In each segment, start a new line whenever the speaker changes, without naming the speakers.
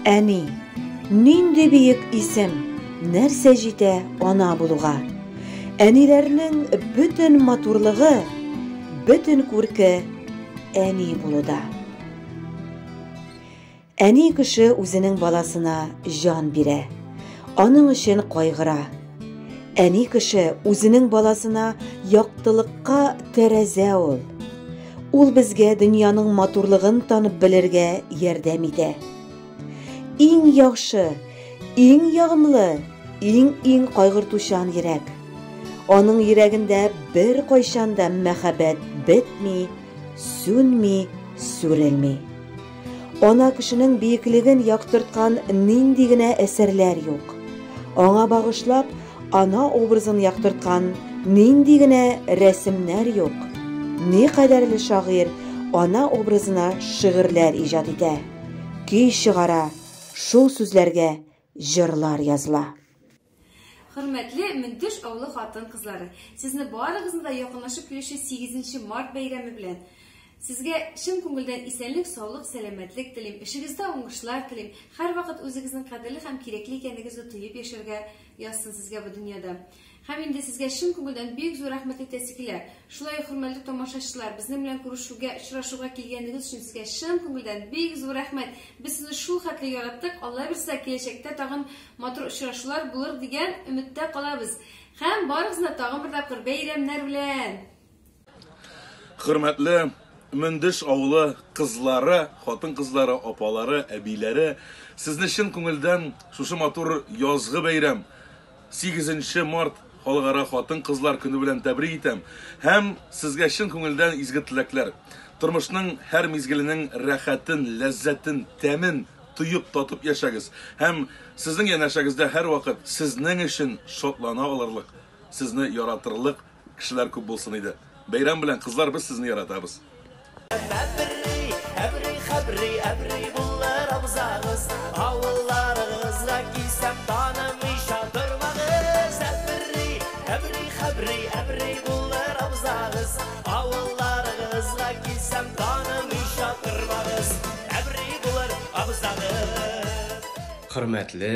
Әни, нинди бөек исем, нәрсә җитә ана булуга? Әниләрнең бөтен матурлыгы, бөтен күрке әни булуда. Әни кеше үзенең баласына җан бирә, аның өчен кайгыра. Әни кеше үзенең баласына яктылыкка тәрәзә ул. Ул безгә дөньяның матурлыгын танып белергә ярдәм итә. Иң яхшы, иң ягымлы, иң-иң кайгыртучан йөрәк. Аның йөрәгендә беркайчан да мәхәббәт бетми, сүнми, сүрелми. Ана кешенең биеклеген яктырткан нинди генә әсәрләр юк. Аңа багышлап, ана образын яктырткан нинди генә рәсемнәр юк. Никадәрле шагыйрь ана образына шигырьләр иҗат итә, көй чыгара, шул сүзләргә җырлар языла.
Хөрмәтле Мөндеш авылы хатын-кызлары! Сезне барыгызны да якынлашып килүче сигезенче март бәйрәме белән! Сезгә чын күңелдән исәнлек, саулык, сәламәтлек телим, эшегездә уңышлар телим, һәрвакыт үзегезнең кадерле һәм кирәкле икәнегезне тоеп яшәргә язсын сезгә бу дөньяда. Һәм инде сезгә чын күңелдән бик зур рәхмәт әйтәсе килә. Шулай ук, хөрмәтле тамашачылар, безнең белән күрешүгә, очрашуга килгәнегез өчен сезгә чын күңелдән бик зур рәхмәт. Без сезне шул хәтле яраттык, Алла бирсә, киләчәктә тагын матур очрашулар булыр дигән өметтә калабыз. Һәм барыгызны да тагын бер тапкыр бәйрәмнәр белән!
Хөрмәтле Мөндеш авылы кызлары, хатын-кызлары, апалары, әбиләре, сезне чын күңелдән шушы матур язгы бәйрәм, Сигезенче март Халыкара хатын-кызлар көне белән тәбрик итәм һәм сезгә чын күңелдән изге теләкләр. Тормышның һәр мизгеленең рәхәтен, ләззәтен, тәмен тоеп, татып яшәгез һәм сезнең янәшәгездә һәрвакыт сезнең өчен шатлана алырлык, сезне яратырлык кешеләр күп булсын иде. Бәйрәм белән, кызлар, без сезне яратабыз.
Әбри, әбри, хәбри, әбри булыр абзагыз. Авылларыгызга килсәм, танымыйча тормагыз. Әбри, әбри, хәбри, әбри булыр абзагыз. Авылларыгызга килсәм, танымыйча тормагыз. Әбри булыр абзагыз.
Хөрмәтле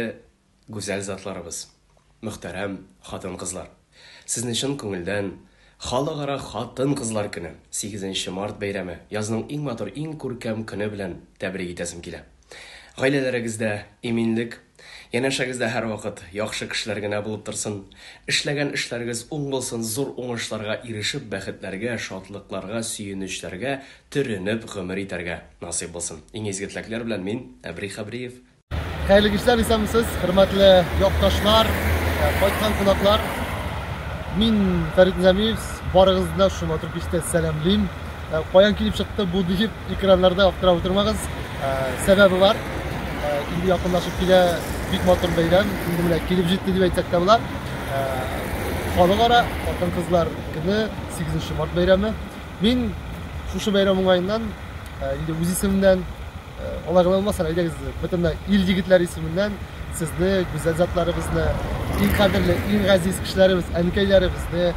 Гүзәл затларыбыз, мөхтәрәм хатын-кызлар! Сезне чын күңелдән Халыкара хатын-кызлар көне, сигезенче март бәйрәме, язның иң матур, иң күркәм көне белән тәбрик итәсем килә. Гаиләләрегездә иминлек, янәшәгездә һәрвакыт яхшы кешеләр генә булып торсын, эшләгән эшләрегез уң булсын, зур уңышларга ирешеп, бәхетләргә, шатлыкларга, сөенечләргә төренеп гомер итәргә насыйп булсын. Иң изге теләкләр белән мин, Әбри Хәбриев.
Хәерле кичләр, исәнмесез, хөрмәтле якташлар, кайткан кунаклар. Мин Фәрит Низамиев, барыгызны да шушы матур кичтә сәламлим. Каян килеп чыкты бу диеп экраннарда аптырап утырмагыз. Сәбәбе бар. Инде якынлашып килә бик матур бәйрәм. Инде менә килеп җитте дип әйтсәк тә була. Халыкара хатын-кызлар көне, 8 март бәйрәме. Мин шушы бәйрәм уңаеннан инде үз исемемнән Алай гына булмасын, әйдәгез, бөтен ил егетләре исеменнән сезне, гүзәл затларыбызны, иң кадерле, иң газиз кешеләребез, әнкәйләребезне,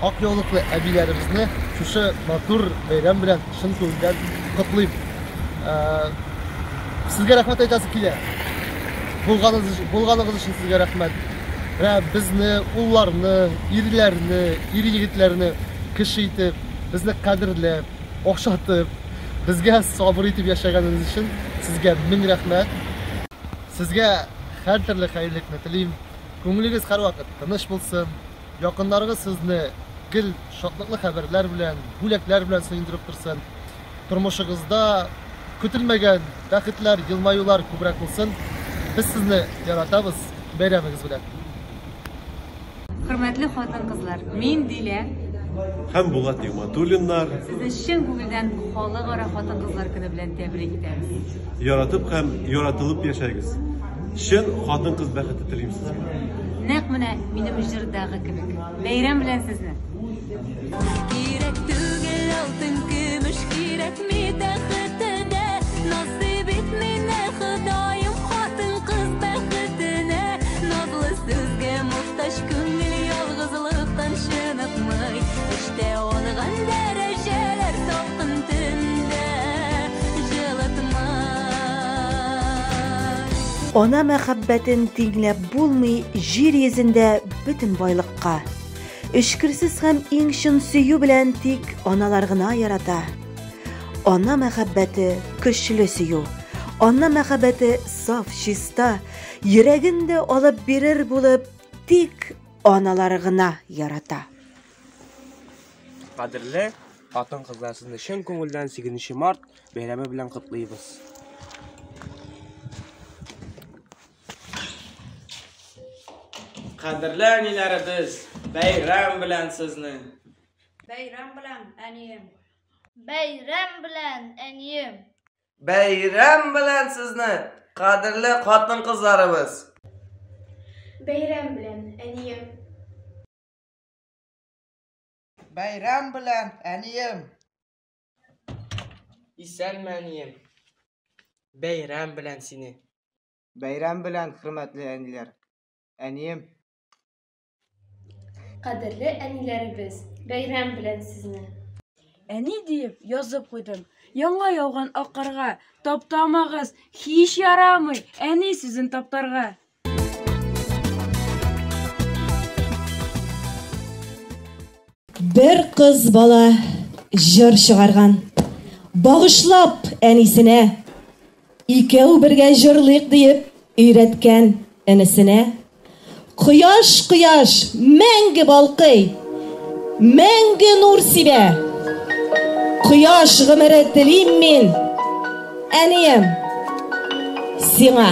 ак яулыклы әбиләребезне шушы матур бәйрәм белән чын күңелдән котлыйм. Сезгә рәхмәт әйтәсе килә. Булганыгыз, булганыгыз өчен сезгә рәхмәт. Менә безне, улларны, ирләрне, ир егетләрне кеше итеп, безне кадерләп, охшатып, безгә сабыр итеп яшәгәнегез өчен сезгә мең рәхмәт. Сезгә һәртөрле хәерлекне телим. Күңелегез һәрвакыт тыныч булсын. Якыннарыгыз сезне гел шатлыклы хәбәрләр белән, бүләкләр белән сөендереп торсын. Тормышыгызда көтелмәгән бәхетләр, елмаюлар күбрәк булсын. Без сезне яратабыз. Бәйрәмегез белән!
Хөрмәтле хатын-кызлар, мин Дилә.
Һәм Булат Нигъмәтуллиннар.
Сезне чын күңелдән Халыкара хатын-кызлар көне белән тәбрик итәбез.
Яратып һәм яратылып яшәгез. Чын хатын-кыз бәхете телим сезгә.
Нәкъ менә минем җырдагы кебек. Бәйрәм белән сезне!
Кирәк түгел алтын, көмеш кирәкми тәхетенә. Насыйп ит мине, Ходаем, хатын-кыз бәхетенә. Назлы сүзгә мохтаҗ күңел ялгызлыктан чыныкмый. Эштә алган дәрәҗәләр салкын төндә җылытмый.
Ана мәхәббәтен тиңләп булмый җир йөзендә бөтен байлыкка. Эчкерсез һәм иң чын сөю белән тик аналар гына ярата. Ана мәхәббәте көчле сөю. Ана мәхәббәте саф, чиста, йөрәген дә алып бирер булып тик аналар гына ярата.
Кадерле хатын-кызлар, сезне чын күңелдән 8 март бәйрәме белән котлыйбыз.
Кадерле әниләребез, бәйрәм белән сезне!
Бәйрәм белән, әнием! Бәйрәм белән, әнием!
Бәйрәм белән сезне, кадерле хатын-кызларыбыз!
Бәйрәм белән, әнием!
Бәйрәм белән, әнием!
Исәнме, әнием! Бәйрәм белән сине!
Бәйрәм белән, хөрмәтле әниләр! Әнием!
Кадерле әниләребез, бәйрәм белән сезне!
Әни диеп язып куйдым, яңа яуган ак карга, таптамагыз, һич ярамый әни сүзен таптарга.
Бер кыз бала җыр чыгарган. Багышлап әнисенә. Икәү бергә җырлыйк диеп өйрәткән энесенә. Кояш, кояш, мәңге балкый, мәңге нур сибә. Кояш гомере телим мин, әнием, сиңа.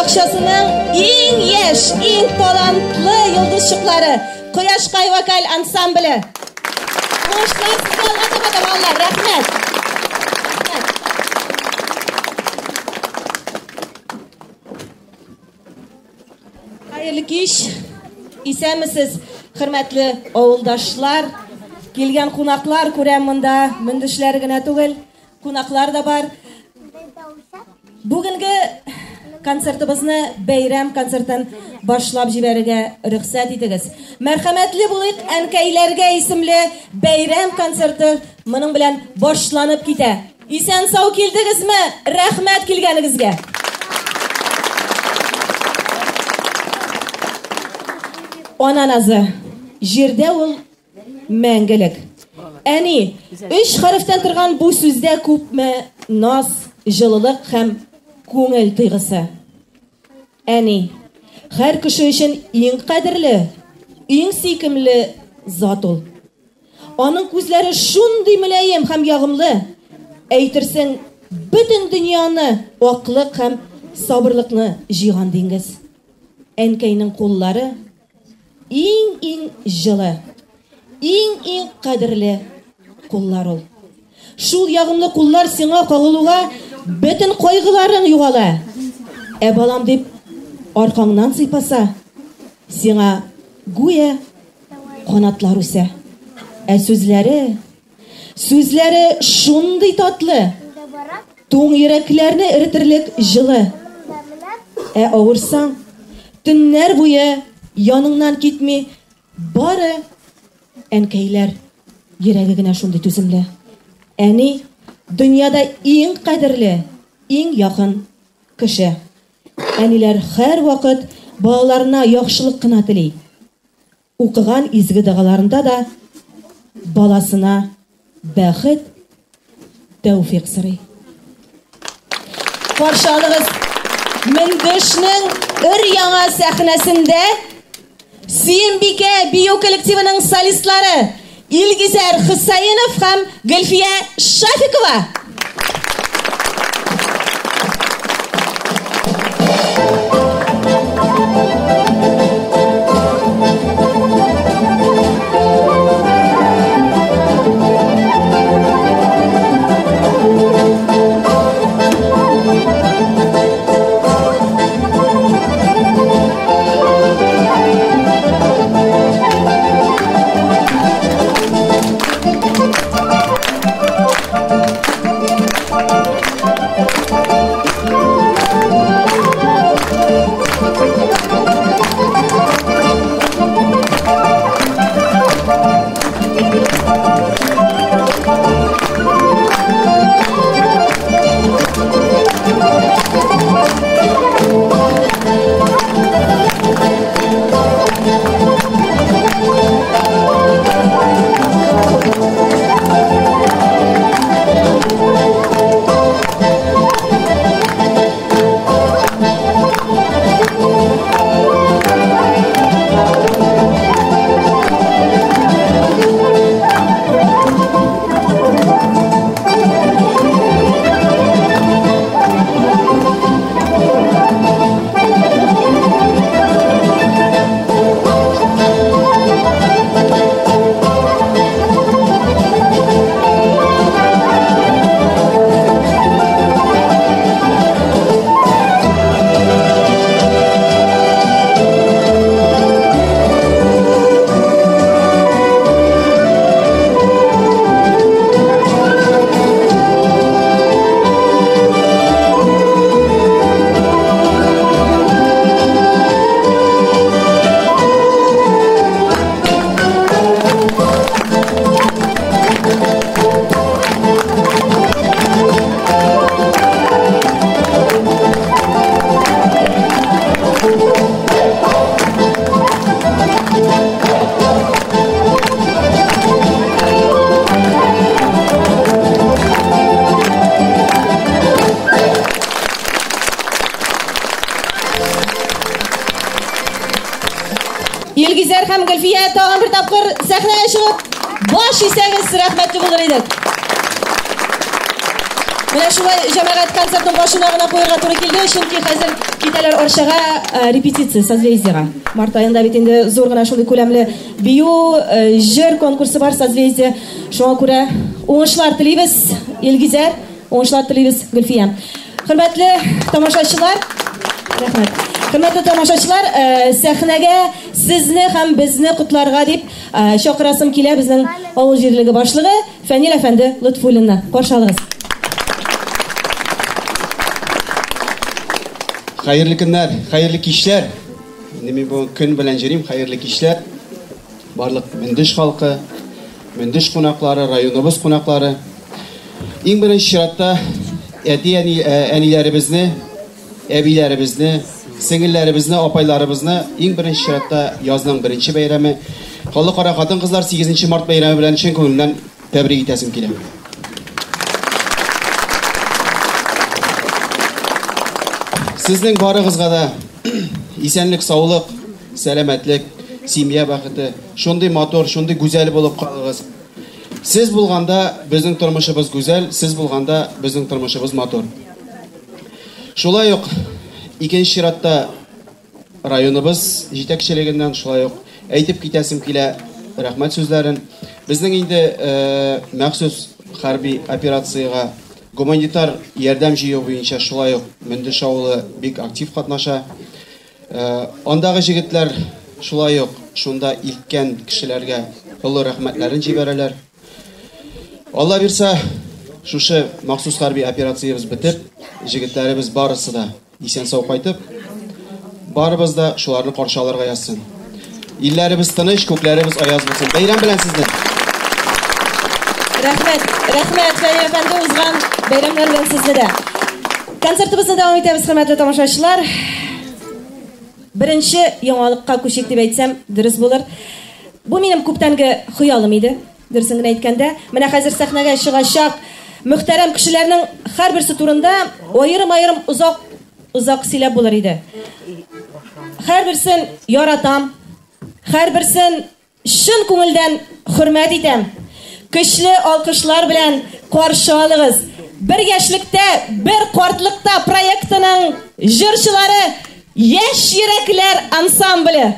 бакчасының иң яшь, иң талантлы йолдызчыклары Кояшкай вокаль ансамбле. Уңышлар сезгә алга таба да, балалар, рәхмәт. Хәерле кич. Исәнмесез, хөрмәтле авылдашлар. Килгән кунаклар күрәм монда, мөндешләр генә түгел, кунаклар да бар. Бүгенге концертыбызны бәйрәм концертын башлап җибәрергә рөхсәт итегез. Мәрхәмәтле булыйк әнкәйләргә исемле бәйрәм концерты моның белән башланып китә. Исән сау килдегезме? Рәхмәт килгәнегезгә. Ана назы. Җирдә ул мәңгелек. Әни, өч хәрефтән торган бу сүздә күпме наз, җылылык һәм күңел тойгысы. Әни, һәр кеше өчен иң кадерле, иң сөйкемле зат ул. Аның күзләре шундый мөлаем һәм ягымлы, әйтерсең, бөтен дөньяны аклык һәм сабырлыкны җыйган диңгез. Әнкәйнең куллары иң-иң җылы, иң-иң кадерле куллар ул. Шул ягымлы куллар сиңа кагылуга бөтен кайгыларың югала. Ә балам дип аркаңнан сыйпаса, сиңа гүя канатлар үсә. Ә сүзләре, сүзләре шундый татлы, туң йөрәкләрне эретерлек җылы. Ә авырсаң, төннәр буе яныңнан китми, бары әнкәйләр йөрәге генә шундый түземле. Әни дөньяда иң кадерле, иң якын кеше. Әниләр һәрвакыт балаларына яхшылык кына тели. Укыган изге догаларында да баласына бәхет, тәүфик сорый. Каршы алыгыз, Мөндешнең өр-яңа сәхнәсендә Сөембикә бию коллективының солистлары Илгизәр Хөсәенов һәм Гөлфия Шафикова. Илгизәр һәм Гөлфия тагын бер тапкыр сәхнәгә чыгып, баш исәгез, рәхмәтле булыр идек. Менә шулай җәмәгать концертның башына гына куярга туры килде, чөнки хәзер китәләр Арчага репетиция Созвездиега. Март аенда бит инде зур гына шундый күләмле бию, җыр конкурсы бар Созвездие. Шуңа күрә уңышлар телибез, Илгизәр, уңышлар телибез, Гөлфия. Хөрмәтле тамашачылар, рәхмәт. Хөрмәтле тамашачылар, сәхнәгә сезне һәм безне котларга дип чакырасым килә безнең авыл җирлеге башлыгы Фәнил әфәнде Лотфуллинны. Каршы алыгыз.
Хәерле көннәр, хәерле кичләр. Инде мин бу көн белән җөрим, хәерле кичләр. Барлык Мөндеш халкы, Мөндеш кунаклары, районыбыз кунаклары. Иң беренче чиратта әти-әни, әниләребезне, әбиләребезне, сеңелләребезне, апайларыбызны иң беренче чиратта язның беренче бәйрәме, Халыкара хатын-кызлар 8 март бәйрәме белән чын күңелдән тәбрик итәсем килә. Сезнең барыгызга да исәнлек, саулык, сәламәтлек, семья бәхете, шундый матур, шундый гүзәл булып калыгыз. Сез булганда безнең тормышыбыз гүзәл, сез булганда безнең тормышыбыз матур. Шулай ук икенче чиратта районыбыз җитәкчелегеннән шулай ук әйтеп китәсем килә рәхмәт сүзләрен. Безнең инде махсус хәрби операциягә гуманитар ярдәм җыю буенча шулай ук Мөндеш авылы бик актив катнаша. Андагы җегетләр шулай ук шунда илткән кешеләргә олы рәхмәтләрен җибәрәләр. Алла бирсә, шушы махсус хәрби операциябез бетеп, җегетләребез барысы да исән-сау кайтып, барыбыз да шуларны каршы алырга язсын. Илләребез тыныч, күкләребез аяз булсын. Бәйрәм белән сезне!
Рәхмәт, рәхмәт, Фәнил әфәнде, узган бәйрәмнәр белән сезне дә. Концертыбызны дәвам итәбез, хөрмәтле тамашачылар. Беренче яңалыкка күчик дип әйтсәм, дөрес булыр. Бу минем күптәнге хыялым иде, дөресен генә әйткәндә. Менә хәзер сәхнәгә чыгачак мөхтәрәм кешеләрнең һәрберсе турында аерым-аерым озак озак сөйләп булыр иде. Һәрберсен яратам, һәрберсен чын күңелдән хөрмәт итәм. Көчле алкышлар белән каршы алыгыз. Бер яшьлектә, бер картлыкта проектының җырчылары Яшь йөрәкләр ансамбле.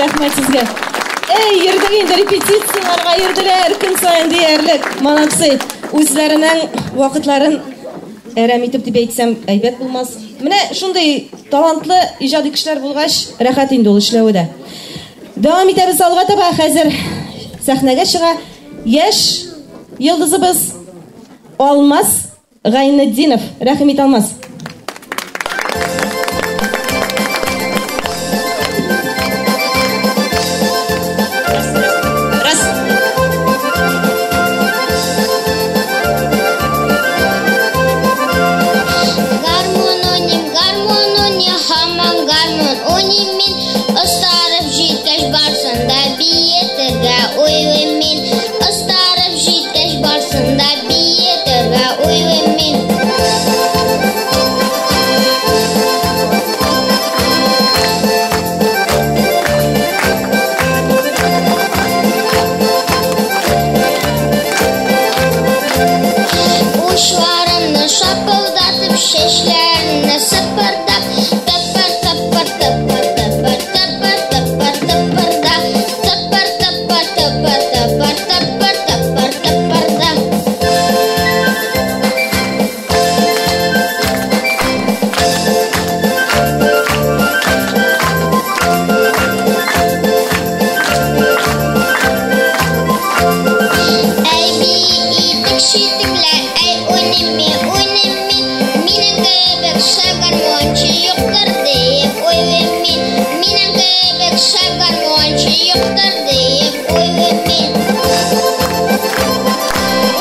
Рәхмәт сезгә. Эй, йөрдек инде репетицияләргә йөрделәр көн саен диярлек. Молодцы. Үзләренең вакытларын әрәм итеп дип әйтсәм, әйбәт булмас. Менә шундый талантлы иҗади кешеләр булгач, рәхәт инде ул эшләве дә. Дәвам итәбез алга таба. Хәзер сәхнәгә чыга яшь йолдызыбыз Алмаз Гайнетдинов. Рәхим ит, Алмаз. Раз.
Гармун уйныйм, гармун уйный, һаман гармун уйныйм мин. Остарып җиткәч барсын да биетергә уйлыйм мин. Остарып җиткәч барсын да биетергә уйлыйм мин. Учларымны шапылдатып, чәчләремне сыпырдап, тыпыр тыпыр тыпыр тыпыр тыпыр тыпыр тыпыр да, тыпыр тыпыр тыпыр тыпыр тыпыр тыпыр тыпыр да. Әй биетек читекләр, әй уйныйм мин, уйныйм мин. Минем кебек шәп гармунчы юктыр диеп уйлыйм мин. Минем кебек шәп гармунчы юктыр диеп уйлыйм мин.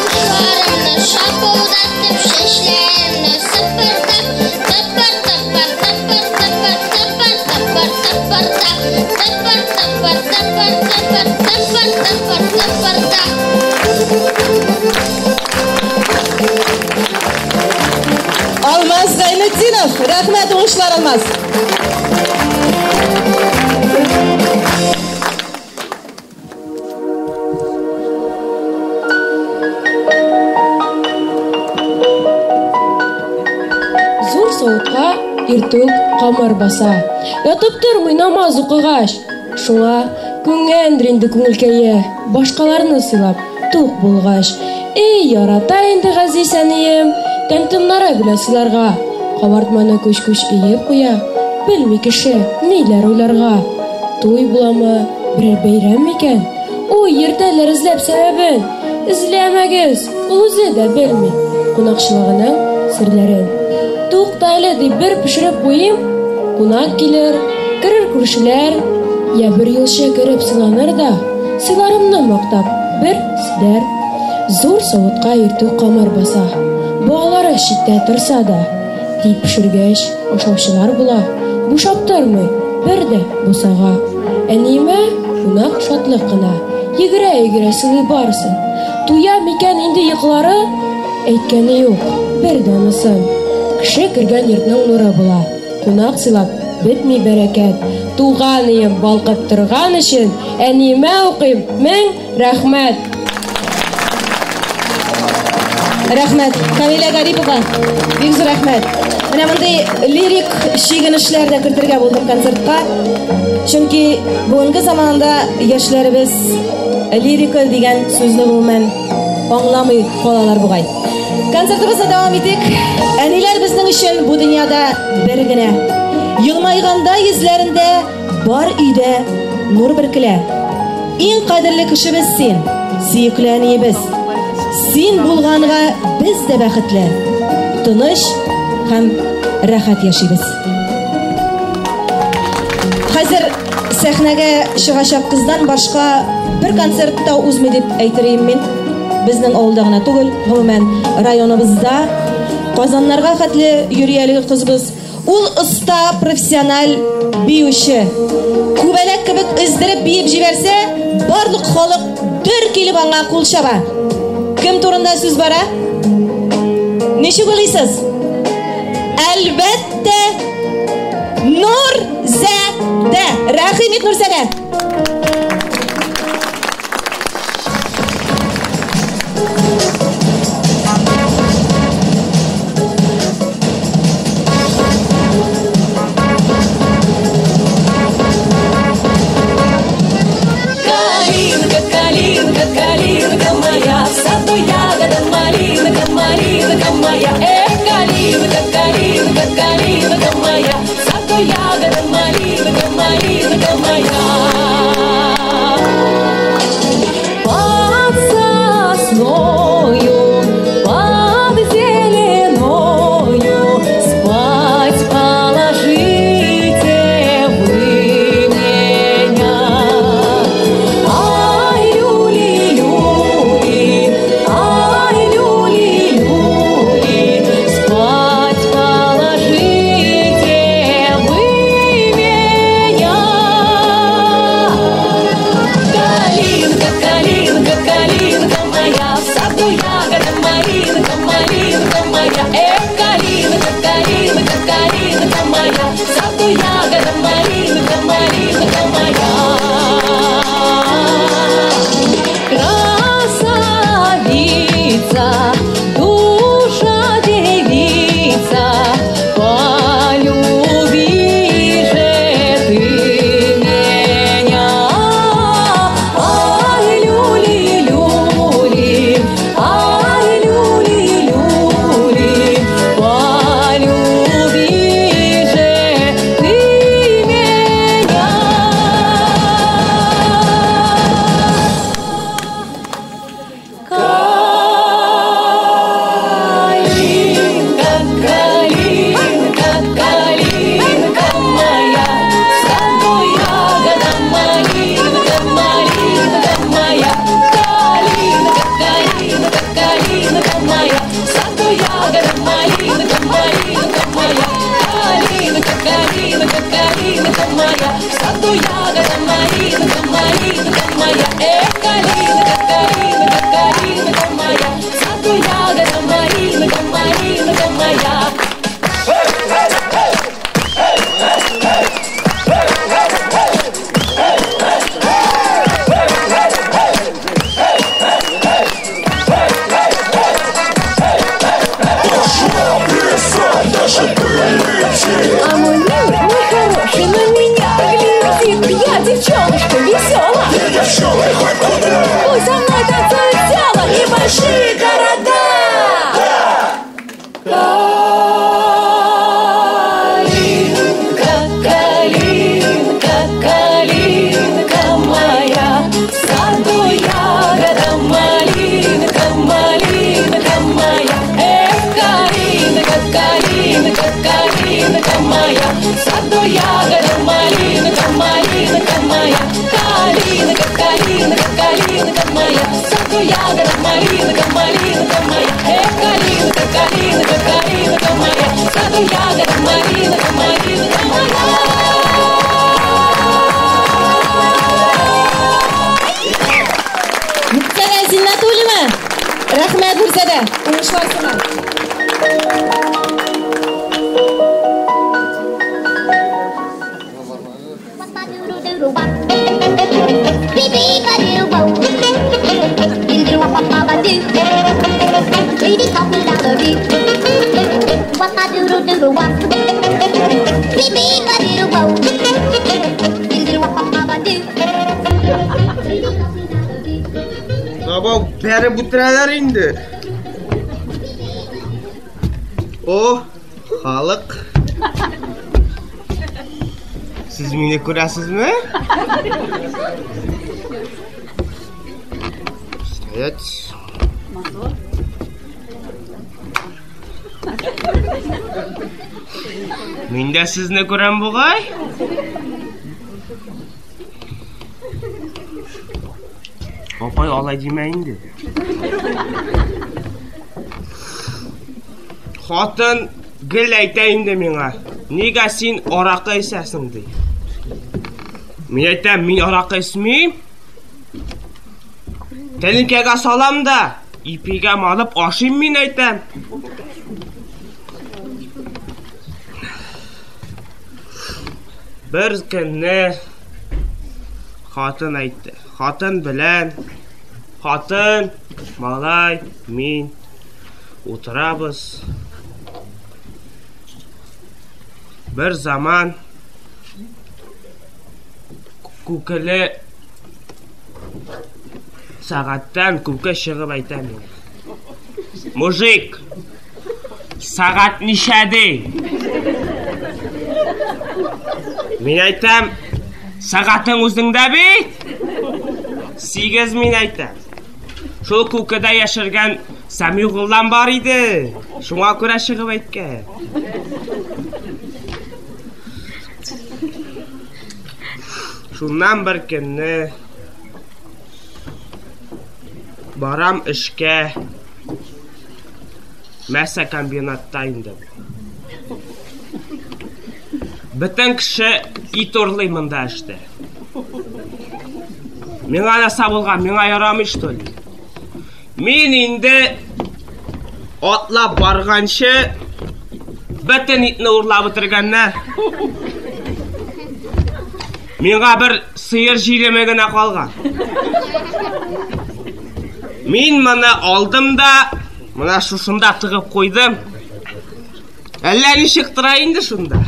Учларымны шапылдатып, чәчләремне сыпырдап, тыпыр тыпыр тыпыр тыпыр тыпыр тыпыр тыпыр да, тыпыр тыпыр тыпыр тыпыр тыпыр тыпыр тыпыр да.
Алмаз Гайнетдинов. Рәхмәт, уңышлар, Алмаз.
Зур савытка иртүк камыр баса. Ятып тормый намаз укыгач. Шуңа күнгәндер инде күңелкәе, башкаларны сыйлап, тук булгач. Эй, ярата инде газиз әнием, тәм-томнары белән сыйларга. Кабартманы күч-күч өеп куя, белми кеше ниләр уйларга. Туй буламы, берәр бәйрәм микән? Уй, йөртәләр эзләп сәбәбен. Эзләмәгез, ул үзе дә белми кунакчылыгының серләрен. Тукта әле дип бер пешереп куйыйм, кунак килер, керер күршеләр, я бер юлчы кереп сыйланыр да, сыйларымны мактап бер сөйләр. Зур савытка иртүк камыр баса, балалары читтә торса да, тик пешергәч ашаучылар була, бушап тормый бер дә бусага. Әниемә кунак шатлык кына, йөгерә-йөгерә сыйлый барысын. Туя микән инде йокылары? Әйткәне юк, бер дә анысын. Кеше кергән йортның нуры була, кунак сыйлап бетми бәрәкәт. Туган өем балкып торган өчен әниемә укыйм мең рәхмәт.
Рәхмәт, Камилә Гарипова, бик зур рәхмәт. Менә мондый лирик чигенешләр дә кертергә булдым концертка. Чөнки бүгенге заманда яшьләребез лирика дигән сүзне гомумән аңламый калалар бугай. Концертыбызны дәвам итик. Әниләр безнең өчен бу дөньяда бер генә. Елмайганда йөзләрендә бар өйдә нур бөркелә. Иң кадерле кешебез син, сөекле әниебез. Син булганга без дә бәхетле, тыныч һәм рәхәт яшибез. Хәзер сәхнәгә чыгачак кыздан башка бер концерт та узмый дип әйтер идем мин. Безнең авылда гына түгел, гомумән районыбызда Казаннарга хәтле йөри әлеге кызыбыз. Ул оста профессиональ биюче. Күбәләк кебек өздереп биеп җибәрсә, барлык халык дөр килеп аңа кул чаба. Кем турында сүз бара? Ничек уйлыйсыз? Әлбәттә, Нурзадә. Рәхим ит, Нурзадә.
калинка моя, в саду ягода, малинка, малинка моя. Красавица, душа девица, полюби же ты меня. Ай, люли, люли, ай, люли, люли, полюби же ты меня. Калинка, калинка, калинка моя, в саду ягода, малинка, малинка моя. Калинка, калинка, калинка моя, в саду ягода, малинка, малинка моя. Калинка, калинка, калинка моя, в саду ягода, малинка, малинка моя. Эх, калинка, калинка, калинка моя, в саду ягода, малинка, малинка моя. А мой милый, мой хороший, на меня глядит. Я девчоночка весела. Пусть со мной танцуют села и большие города. Калинка, калинка, калинка моя, в саду ягода, малинка, малинка моя. Эх, калинка, калинка, калинка моя, в саду ягода, малинка, малинка моя. Калинка, калинка, калинка моя, в саду ягода, малинка, малинка моя. Эх, калинка, калинка, калинка моя, в саду ягода, малинка, малинка моя.
Нурзадә Зиннәтуллина. Рәхмәт, Нурзадә. Уңышлар сиңа.
Бабау, бәреп үтерәләр инде. О, халык. Сез мине күрәсезме? Стоять. Мин дә сезне күрәм бугай. Апай, алай димә инде. Хатын гел әйтә инде миңа. Нигә син аракы эчәсең ди. Мин әйтәм, мин аракы эчмим. Тәлинкәгә салам да, ипигә манып ашыйм мин әйтәм. Бер көнне хатын әйтте. Хатын белән, хатын, малай, мин утырабыз. Бер заман күкеле сәгатьтән күккә чыгып әйтә миңа. Мужик, сәгать ничә ди? Мин әйтәм, сәгатең үзеңдә бит. 8 мин әйтәм. Шул күкедә яшергән Сәмигуллам бар иде. Шуңа күрә чыгып әйткән. Шуннан бер көнне барам эшкә. Мәсә комбинатта инде бу. Бөтен кеше ит урлый монда эштә. Миңа нәрсә булган, миңа ярамый что ли? Мин инде атлап барганчы Бөтен итне урлап бетергәннәр. Миңа бер сыер җилеме генә калган. Мин моны алдым да, менә шушында тыгып куйдым. Әллә ничек тора инде шунда.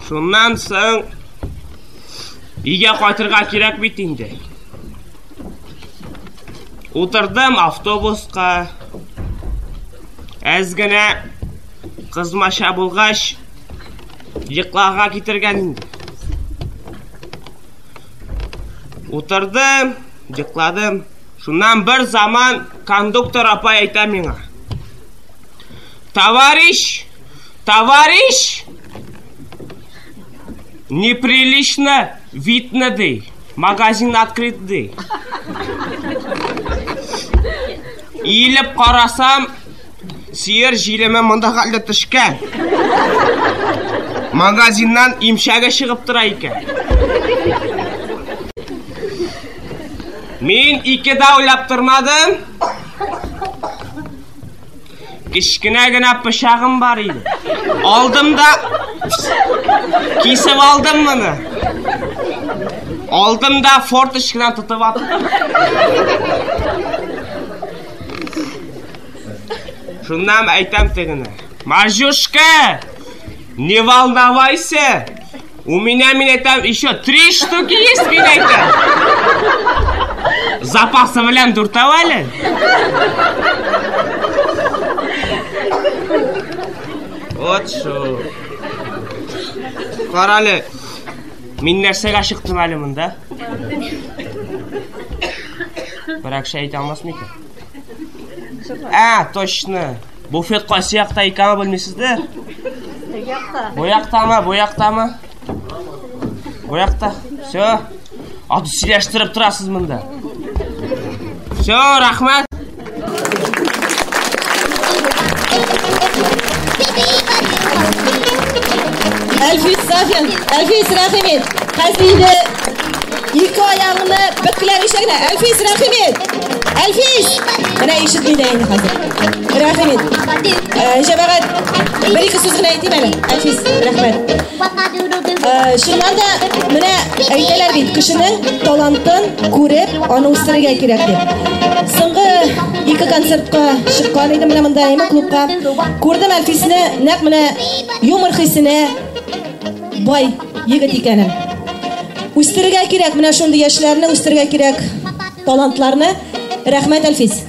Шуннан соң өйгә кайтырга кирәк бит инде. Утырдым автобуска. Әз генә кызмача булгач, йокларга китергән инде. Утырдым, йокладым. Шуннан бер заман кондуктор апай әйтә миңа. Товарищ, товарищ, неприлично видно, ди. Магазин открыт, ди. Иелеп карасам, сыер җилеме монда хәтле төшкән. Магазиннан имчәге чыгып тора икән. Мин ике дә уйлап тормадым. Кечкенә генә пычагым бар иде. Алдым да кисеп алдым моны. Алдым да форточкадан тотып аттым. Шуннан әйтәм тегене. Маржушка, не волновайся. У меня, мин әйтәм, еще три штуки есть, мин әйтәм. Запасы белән дүртәү әле. Вот шул. Кара әле, мин нәрсәгә чыктым әле монда? Берәр кеше әйтә алмас микән? Ә, точно. Буфет кайсы якта икәнен белмисездер? Бу яктамы, бу яктамы? Бу якта. Все. Аты сөйләштереп торасыз монда. Все, рәхмәт.
Әлфис Сафин, Әлфис рәхим ит. Хәзер инде ике аягыңны бөкләмичә генә. Әлфис рәхим ит. Әлфис! Менә ишетми дә инде хәзер. Рәхим ит. Э, җәмәгать, бер-ике сүз генә әйтим әле. Әлфис, рәхмәт. Э, чыннан да, менә әйтәләр бит, кешенең талантын күреп, аны үстерергә кирәк дип. Соңгы ике концертка чыккан идем менә монда, әйме клубка. Күрдем Әлфисне, нәкъ менә юмор хисенә бай егет икәнен. Үстерергә кирәк, менә шундый яшьләрне үстерергә кирәк, талантларны. Рәхмәт, Әлфис.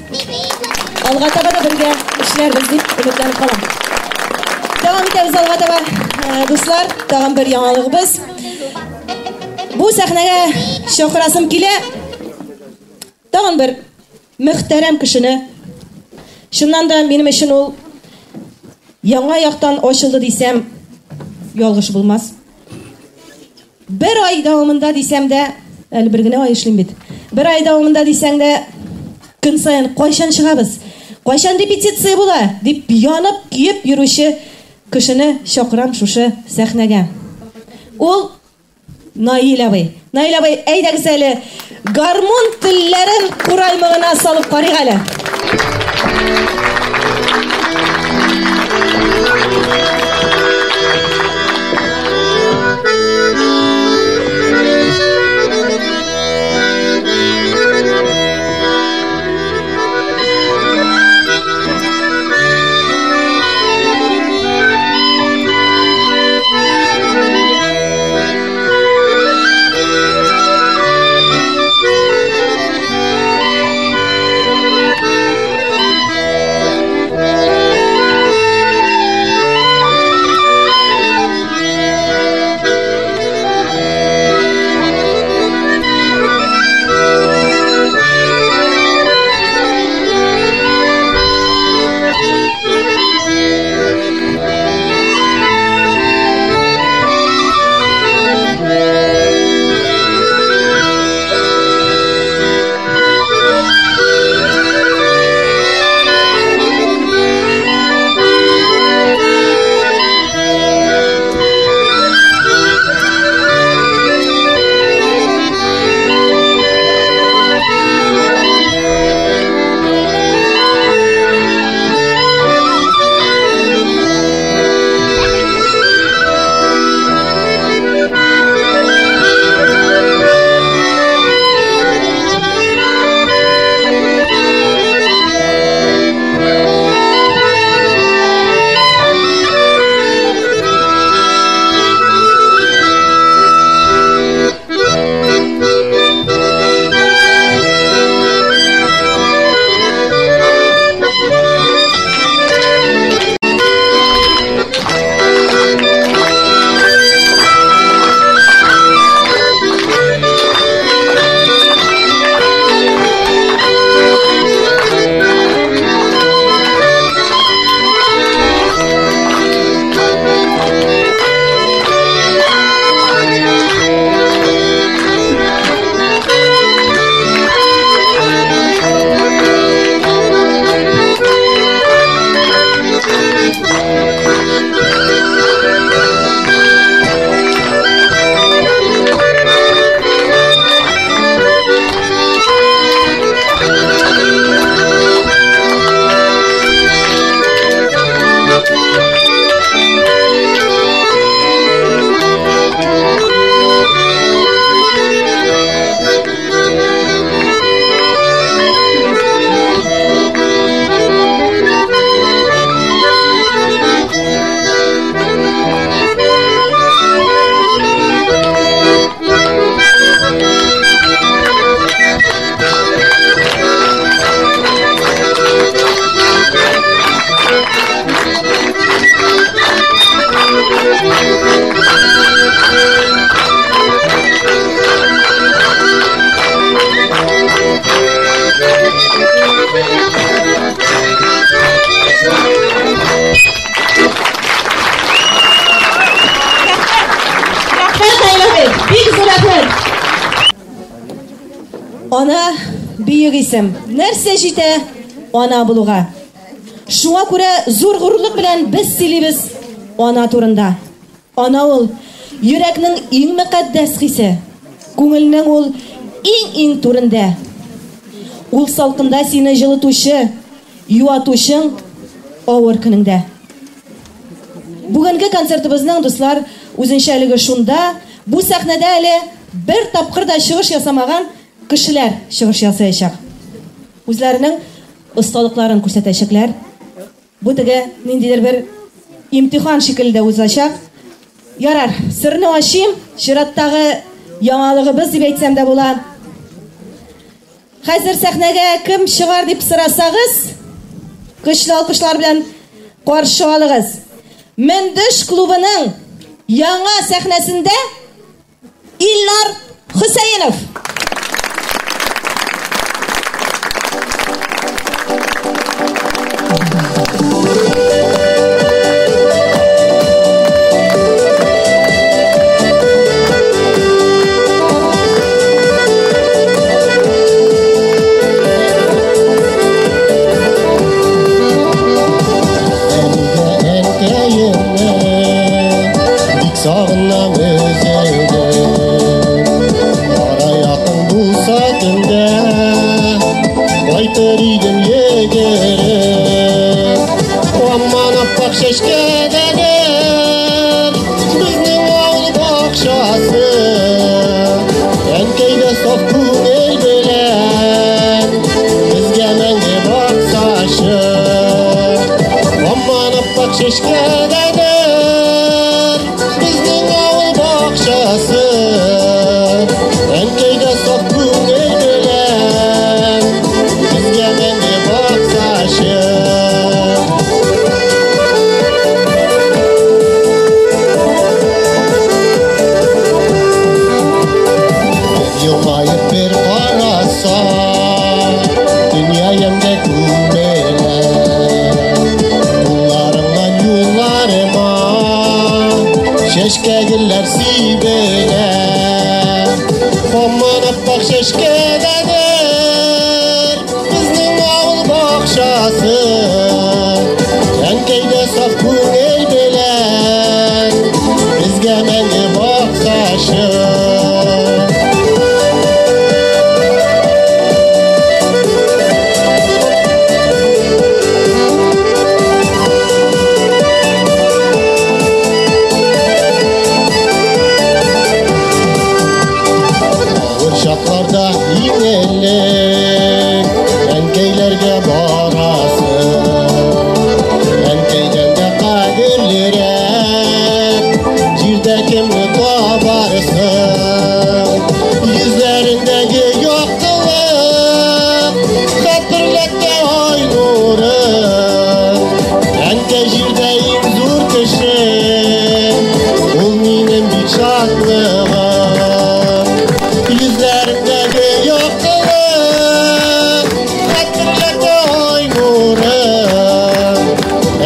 Алга таба да бергә эшләрбез дип өметләнеп калам. Дәвам итәбез алга таба. Э, дуслар, тагын бер яңалыгыбыз. Бу сәхнәгә чакырасым килә. Тагын бер мөхтәрәм кешене. Чыннан да минем өчен ул яңа яктан ачылды дисәм, ялгыш булмас. Бер ай дәвамында дисәм дә, әле бер генә ай эшлим бит. Бер ай дәвамында дисәң дә, көн саен кайчан чыгабыз, кайчан репетиция була, дип янып, көеп йөрүче кешене чакырам шушы сәхнәгә. Ул Наил абый. Наил абый, әйдәгез әле, гармун телләрен кураймыгына салып карыйк әле. бөек исем. Нәрсә җитә ана булуга? Шуңа күрә зур горурлык белән без сөйлибез ана турында. Ана ул йөрәкнең иң мөкатдәс хисе, күңелнең ул иң-иң түрендә. Ул салкында сине җылытучы, юатучың авыр көнеңдә. Бүгенге концертыбызның, дуслар, үзенчәлеге шунда, бу сәхнәдә әле бер тапкыр да чыгыш ясамаган кешеләр чыгыш ясаячак. Үзләренең осталыкларын күрсәтәчәкләр. Бу теге ниндидер бер имтихан шикелле дә узачак. Ярар, серне ачыйм, чираттагы яңалыгыбыз дип әйтсәм дә була. Хәзер сәхнәгә кем чыгар дип сорасагыз, көчле алкышлар белән каршы алыгыз. Мөндеш клубының яңа сәхнәсендә Илнар Хөсәенов.
Сағынам өзіңді, ара жақын болса түнде, қайтыр едім егеріп. Аман аппақ шешкедегір біздің ауыл бақшасы, әнкейде саф көңіл білен бізге мәңгі бақсашы. Аман аппақ шешкедегір біздің ауыл бақшасы, әнкейде саф көңіл білен бізге мәңгі бақсашы. Елмайып бір қараса, дүние емге көміле, Юлларыңнан юлларыма шешке гүлләр сибелә. Һаман аппақ шешкедәдер біздің ауыл бақшасы, әнкейде саф көңіл белән бізге мәңгі бақсашы. Шакларда иң элек әнкәйләргә барасың, әнкәйдән дә кадерлерәк җирдә кемне табарсың? Йөзләрендәге яктылык хәтерләтә ай нуры. Әнкәй җирдә иң зур кеше, ул минем бит шатлыгым. Йөзләрендәге яктылык хәтерләтә ай нуры.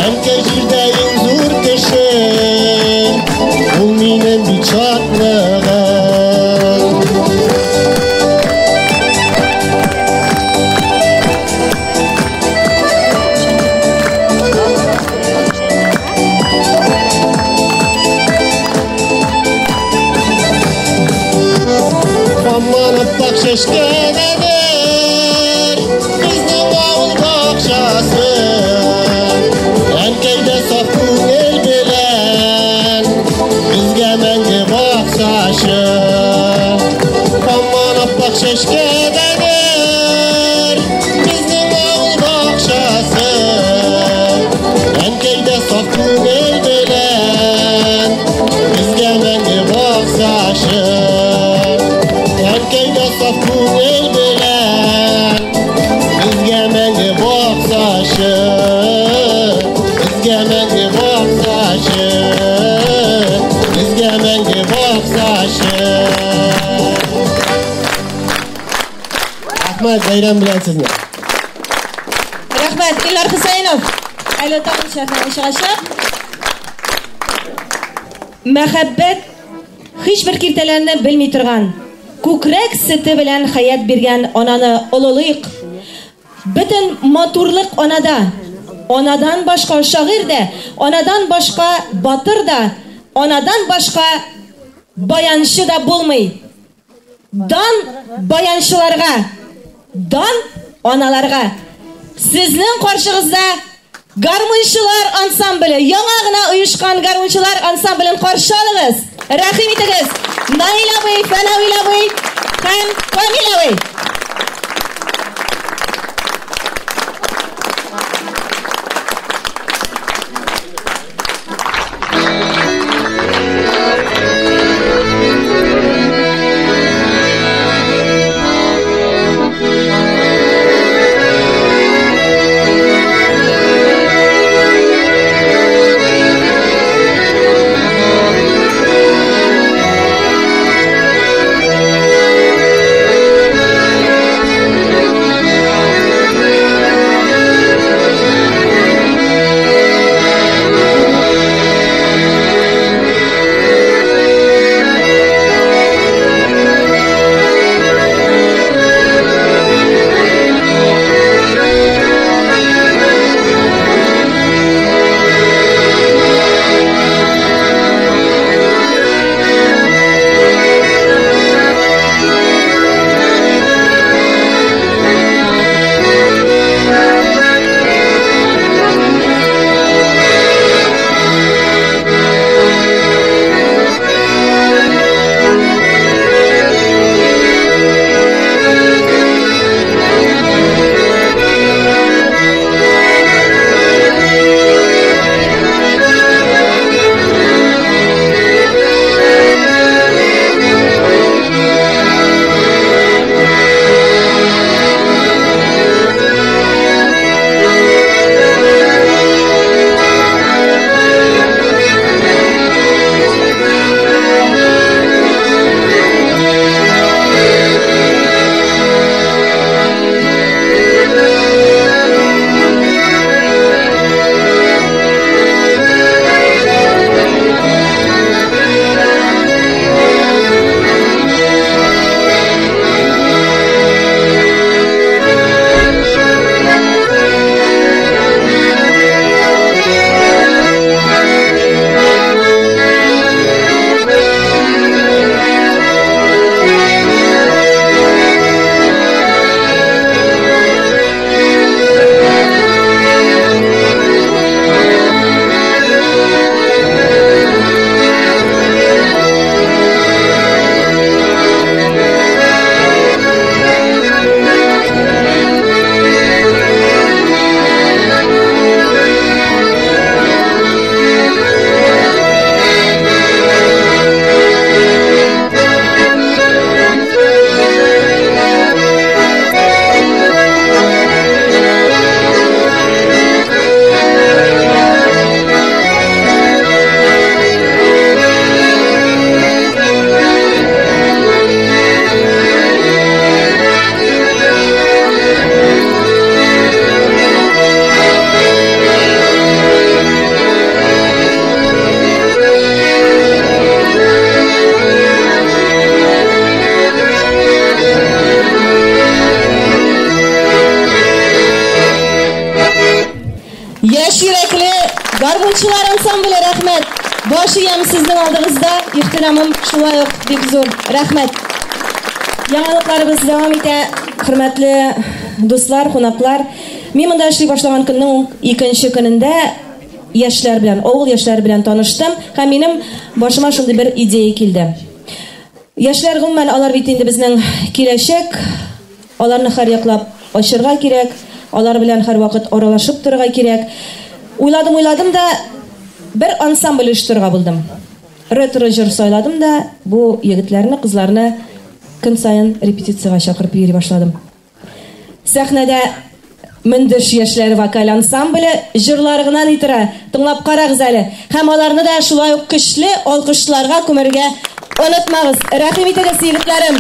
Әнкәй җирдә иң зур кеше, ул минем бит шатлыгым. Аман аппақ шешкедәдер біздің ауыл бақшасы, әнкәйдә саф күңел белән бізге мәңгі бақсашы. Аман аппақ шешкедәдер біздің ауыл бақшасы, әнкәйдә саф күңел белән бізге мәңгі бақсашы. Әнкәйдә саф күңел белән безгә мәңге баксашы, безгә мәңге баксашы, безгә мәңге баксашы. Рәхмәт, бәйрәм белән сезне.
Рәхмәт, Илнар Хөсәенов. Әле тагын сәхнәгә чыгачак. Мәхәббәт һичбер киртәләрне белми торган, Күкрәк сөте белән хәят биргән ананы олылыйк. Бөтен матурлык анада. Анадан башка шагыйрь дә, анадан башка батыр да, анадан башка баянчы да булмый. Дан баянчыларга, дан аналарга. Сезнең каршыгызда гармунчылар ансамбле, яңа гына оешкан гармунчылар ансамблен каршы алыгыз. Рәхим итегез. Наил абый, Фәнәвил абый һәм Камил абый. Яшь йөрәкле гармунчылар ансамбле, рәхмәт. Баш иям сезнең алдыгызда, ихтирамым шулай ук бик зур. Рәхмәт. Яңалыкларыбыз дәвам итә, хөрмәтле дуслар, кунаклар. Мин монда эшли башлаган көннең икенче көнендә яшьләр белән, авыл яшьләре белән таныштым һәм минем башыма шундый бер идея килде. Яшьләр гомумән алар бит инде безнең киләчәк, аларны һәр яклап ачырга кирәк, алар белән һәрвакыт аралашып торырга кирәк. Уйладым, уйладым да бер ансамбль оештырырга булдым. Ретро җыр сайладым да бу егетләрне, кызларны көн саен репетициягә чакырып йөри башладым. Сәхнәдә Мөндеш яшьләре вокаль ансамбле җырлары гына ни тора, тыңлап карагыз әле. Һәм аларны да шулай ук көчле алкышларга күмәргә онытмагыз. Рәхим итегез, егетләрем.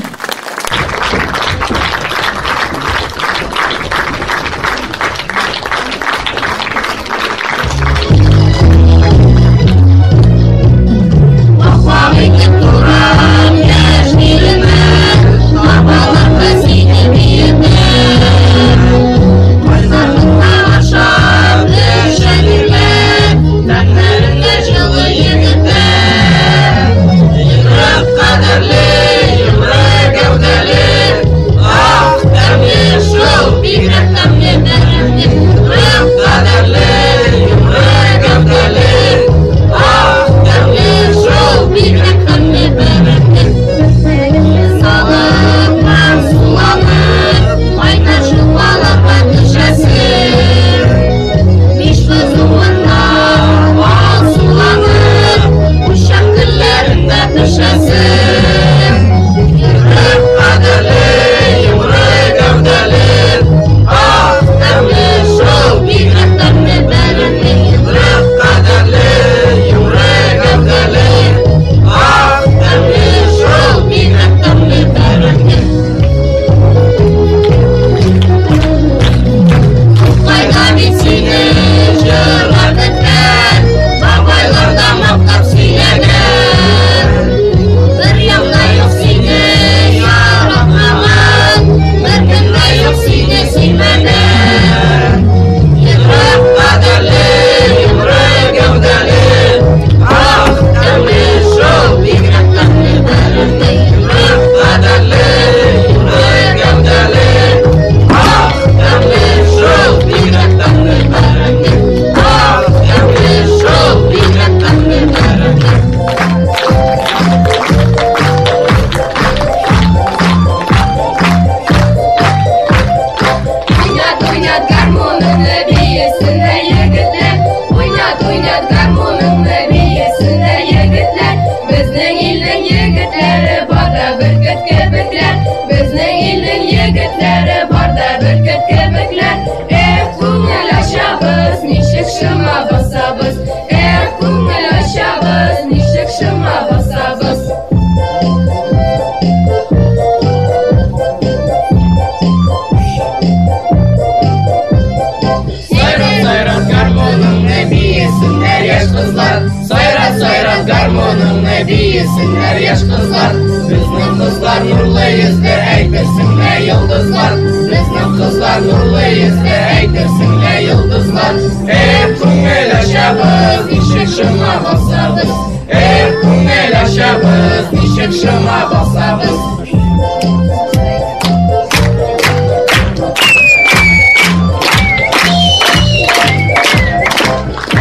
кызлар. Сайрат, сайрат гармуныңны, биесеннәр яшь кызлар. Безнең кызлар нурлы йөзле, әйтерсең лә йолдызлар. Безнең кызлар нурлы йөзле, әйтерсең лә йолдызлар. Эх, күңел ачабыз, ничек шома басабыз. Эх, күңел ачабыз, ничек шома басабыз.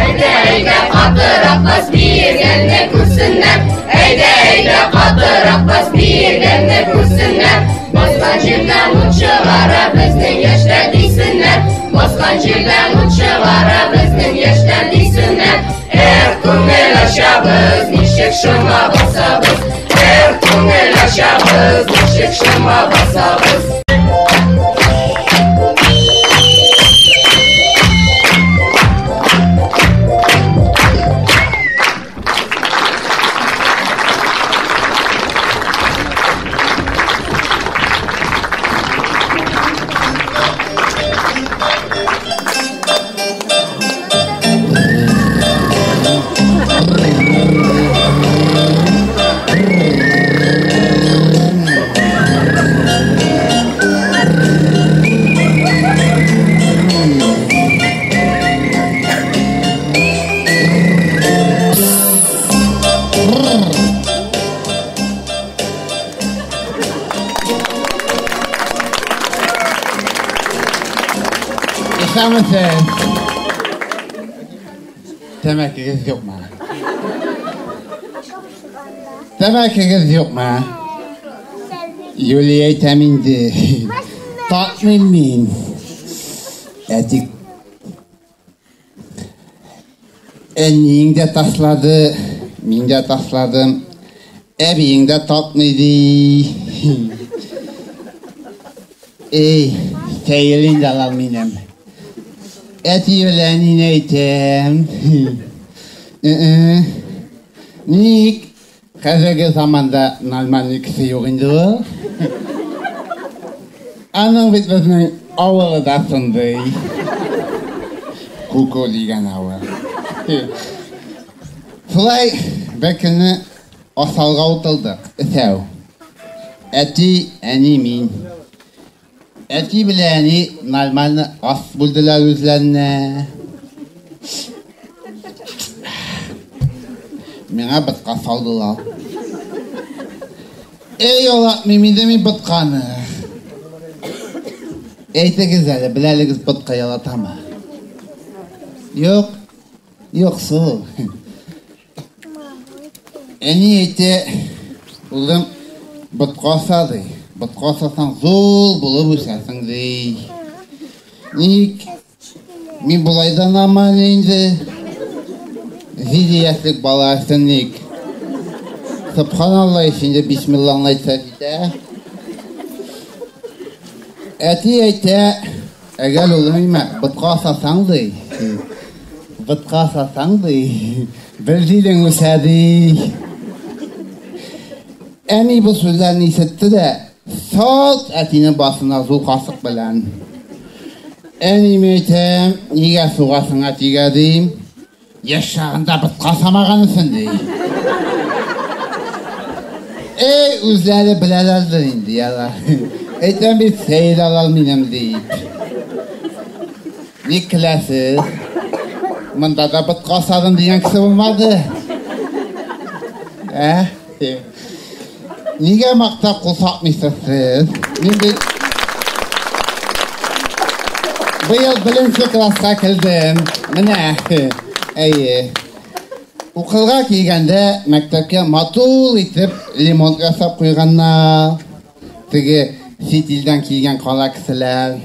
Әйдә, әйдә, катырак бас, биегәнне күрсеннәр. Әйдә, әйдә, катырак бас, биегәнне күрсеннәр. Баскан җирдән ут чыгара безнең яшьләр дисеннәр. Баскан җирдән ут чыгара безнең яшьләр дисеннәр. Эх, күңел ачабыз, ничек шома басабыз. Эх, күңел ачабыз, ничек шома басабыз.
Исәнмесез. Тәмәкегез юкмы? Тәмәкегез юкмы? Юлия әйтәм инде. Татмыйм мин. Әти Әниең дә ташлады, мин дә ташладым. Әбиең дә татмый ди. Эй, сәел инде алар минем. Әти белән әнине әйтәм. Ник? Хәзерге заманда нормальный кеше юк инде ул. Аның бит безнең авылы да шундый. Куку дигән авыл. Шулай бер көнне асалга утырдык, өсәү. Әти, әни, мин. Әти белән әни нормально ас бүлделәр үзләренә. Миңа ботка салдылар. Эй, яратмыйм инде мин ботканы. Әйтегез әле, беләлегез ботка яратамы? Юк, юк шул. Әни әйтә, улым, ботка аса, ди. Ботка асасаң, зур булып үсәсең, ди. Ник? Мин болай да нормальный инде. 7 яшьлек бала өчен ник? Субханалла, инде бисмиллаңны әйтсә җитә. Әти әйтә, әгәр улым имә, ботка асасаң, ди. Ботка асасаң, ди. Бер җирең үсә, ди. Әни бу сүзләрне ишетте дә, салт әтинең башына зур кашык белән. Әни, мин әйтәм, нигә сугасың әтигә, дим. Яшь чагында ботка асамаган өчен, ди. Эй, үзләре беләләрдер инде, яла. Әйтәм бит, сәер алар минем, дип. Ник көләсез? Монда да ботка асадым дигән кеше булмады. Ә? Нигә мактап кул сатмыйсыз сез? Мин бит быел беренче класска кердем. Менә, әйе. Укырга килгәндә мәктәпкә матур итеп ремонт ясап куйганнар. Теге чит илдән килгән кара кешеләр.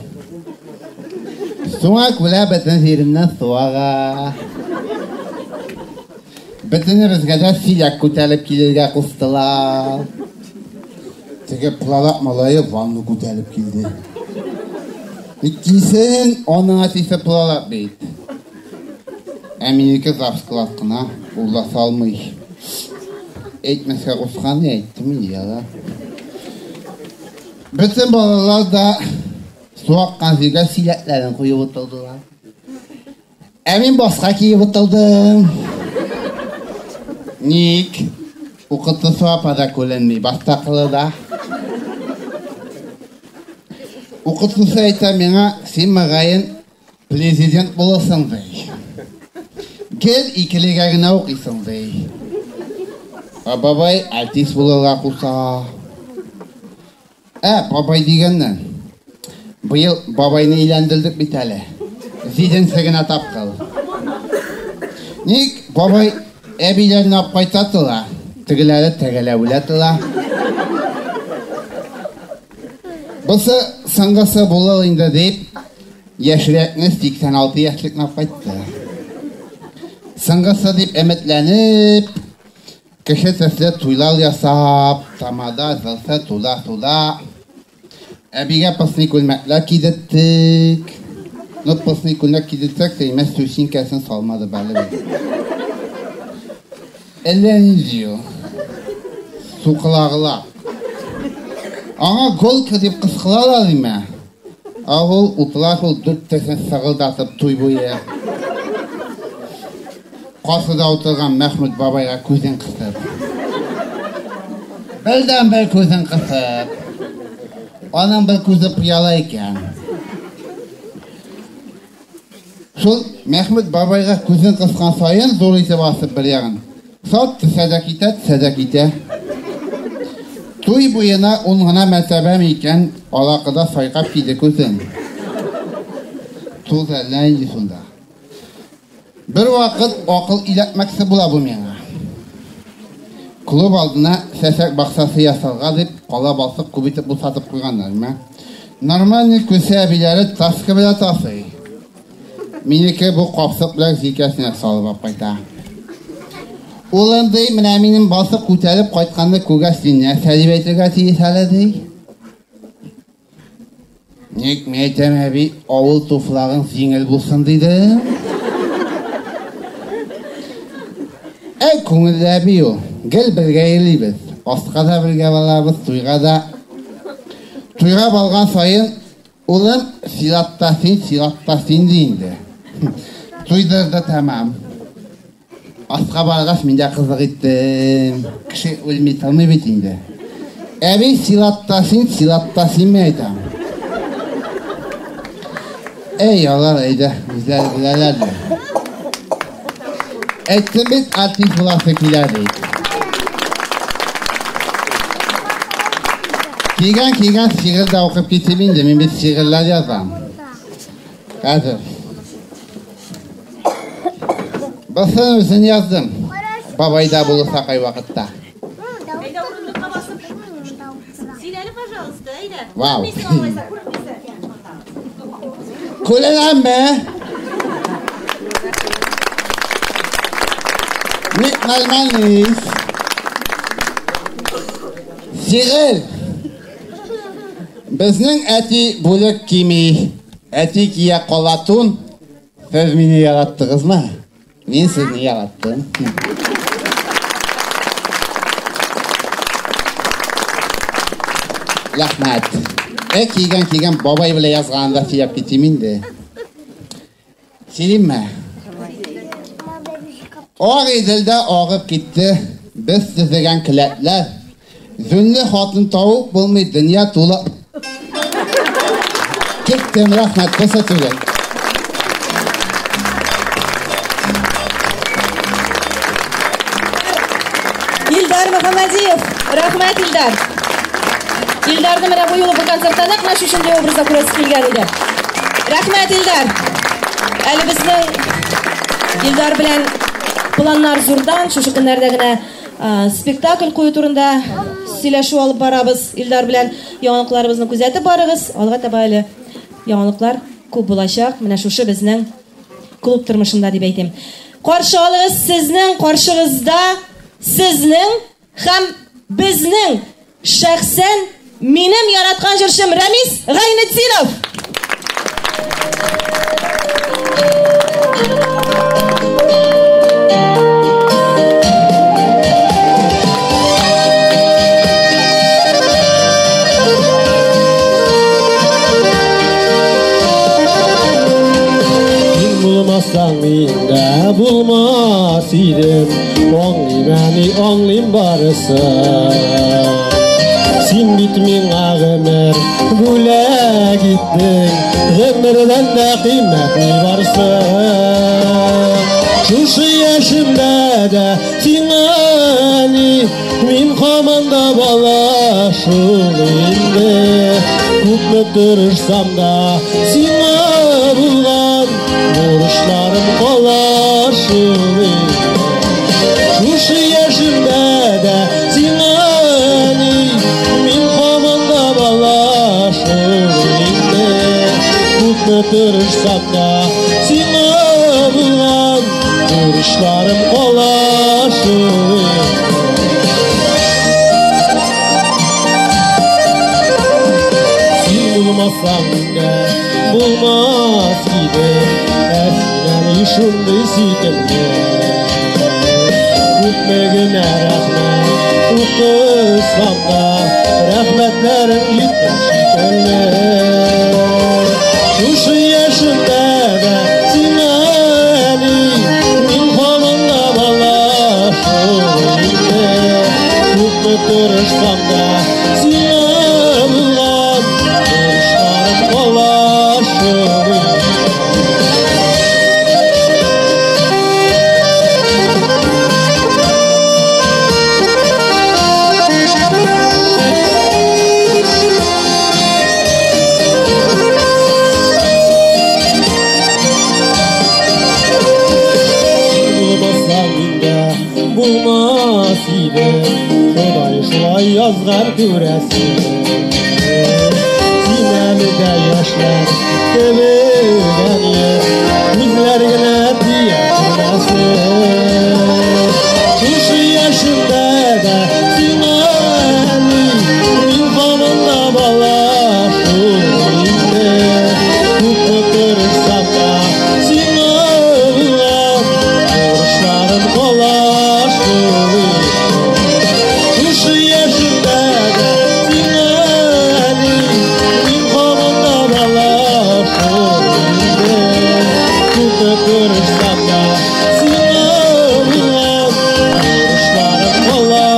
Шуңа күрә бөтен җиремнән су ага. Бөтенебезгә дә чиләк күтәреп килергә куштылар. Теге прораб малае ванна күтәреп килде. Ник килсен, аның әтисе прораб бит. Ә минеке завсклад кына, ул да салмый. Әйтмәскә кушкан, әйттем инде, яра. Бөтен балалар да су аккан җиргә чиләкләрен куеп утырдылар. Ә мин башка киеп утырдым. Ник? Укытучы апа да күренми, башта кылы да. Укытучы әйтә миңа, син мөгаен президент буласың, ди. Гел икелегә генә укыйсың, ди. Ә бабай артист булырга куса. Ә, бабай дигәннән. Быел бабайны өйләндердек бит әле. Җиденче генә тапкыр. Ник бабай әбиләрне алып кайта тора, тегеләре тәгәләүлә тора. Бусы соңгысы булыр инде дип, яшьрәкне 86 яшьлекне алып кайтты. Соңгысы дип өметләнеп, кеше төсле туйлар ясап, тамада, зылсы, туда-туда. Әбигә пысный күлмәкләр кидерттек. Ну, пысный күлмәк кидерсәк тә, имәс сүсинкәсен салмады бәле. Әллә ни ди ул? Сукылагыла. Аңа голка дип кыскылалар име? Ә ул утыра шул дүрт тешен сыгылдатып туй буе. Каршыда утырган Мәхмүт бабайга күзен кысып. Бердән бер күзен кысып. Аның бер күзе пыяла икән. Шул Мәхмүт бабайга күзен кыскан саен зур итеп асып бер ягын. Сат төшә дә китә, төшә дә китә. Туй буена ун гына мәртәбә микән, алакыда сайкап киде күзен. Туз әллә инде шунда. Бер вакыт акыл иләтмәкче була бу миңа. Клуб алдына чәчәк бакчасы ясарга дип, кала балчык күп итеп бушатып куйганнар, мә. Нормальный күсе әбиләре таска белән тасый. Минеке бу капсык белән җилкәсенә салып алып кайта. Улым ди, менә минем балчык күтәреп кайтканны күргәч, син нәрсә дип әйтергә тиеш әле ди? Ник мин әйтәм, әби, авыл туфрагың җиңел булсын диде. Әй, күңелле әби ул. Гел бергә йөрибез. Аска да бергә барабыз, туйга да. Туйга барган саен, улым, чиратта син, чиратта син ди инде. Туйдырды тәмам. Аска баргач, мин дә кызык иттем. Кеше үлми тормый бит инде. Әби, чиратта син, чиратта син мин әйтәм. Әй, алар әйдә, үзләре беләләр дә. Әйттем бит, артист буласы килә ди. Килгән-килгән шигырь дә укып китим инде, мин бит шигырьләр язам. Хәзер. Басын үзен яздым. Бабай да булса кайвакытта.
Әйдә урындыкка басып. Сөйләле, пожалуйста, әйдә.
Вау.
Күрмисең алайса, күрмисең.
Күрәләме? Ник нормальный. Шигырь. Безнең әти бүлек кими. Әти кия калатун. Сез мине яраттыгызмы? Мин сезне яраттым. Рәхмәт. Ә кигән-кигән бабай белән язганында сөйләп китим инде. Сөйлимме? Ак Иделдә агып китте без төзегән келәтләр. Зүнле хатын табып булмый, дөнья тулы. Киттем, рәхмәт, бусы түгел.
Илдар Мөхәммәдиев, рәхмәт, Илдар. Илдарны менә бу юлы бу концертта нәкъ менә шушындый образда күрәсе килгән иде. Рәхмәт, Илдар. Әле безнең Илдар белән планнар зурдан, шушы көннәрдә генә спектакль кую турында сөйләшү алып барабыз. Илдар белән яңалыкларыбызны күзәтеп барыгыз. Алга таба әле яңалыклар күп булачак. Менә шушы безнең клуб тормышында дип әйтим. Каршы алыгыз, сезнең каршыгызда сезнең һәм безнең шәхсән минем яраткан җырчым Рәмис Гайнетдинов.
булмасаң мин дә булмас идем. Аңлыйм, әни, аңлыйм барысын. Син бит миңа гомер бүләк иттең, гомердән дә кыйммәт ни бар соң? Шушы яшемдә дә сиңа, әни, мин һаман да бала шул инде. Күпме тырышсам да сиңа булган бурычларым кала шул инде. Шушы яшемдә дә сиңа, әни, мин һаман да бала шул инде. Күпме тырышсам да сиңа булган бурычларым кала шул инде. Син булмасаң да булмас идем, ә син, әни, шундый сөйкемле. Күпме генә рәхмәт укысам да, рәхмәтләрең җитмәс шикелле. Шушы яшемдә дә сиңа, әни, мин һаман да бала шул инде. Күпме тырышсам да сиңа булган бурычларым кала шул инде. Булмасаң мин дә булмас идем, Ходай шулай язган күрәсең. Син әле дә яшьләр кебек, әнием, күзләр генә тия күрмәсен. Шушы яшемдә дә сиңа, әни, мин һаман да бала шул инде. Күпме тырышсам да сиңа булган бурычларым кала шул инде. Шушы яшемдә дә сиңа, әни, мин һаман да бала шул инде. Күпме тырышсам да сиңа булган бурычларым кала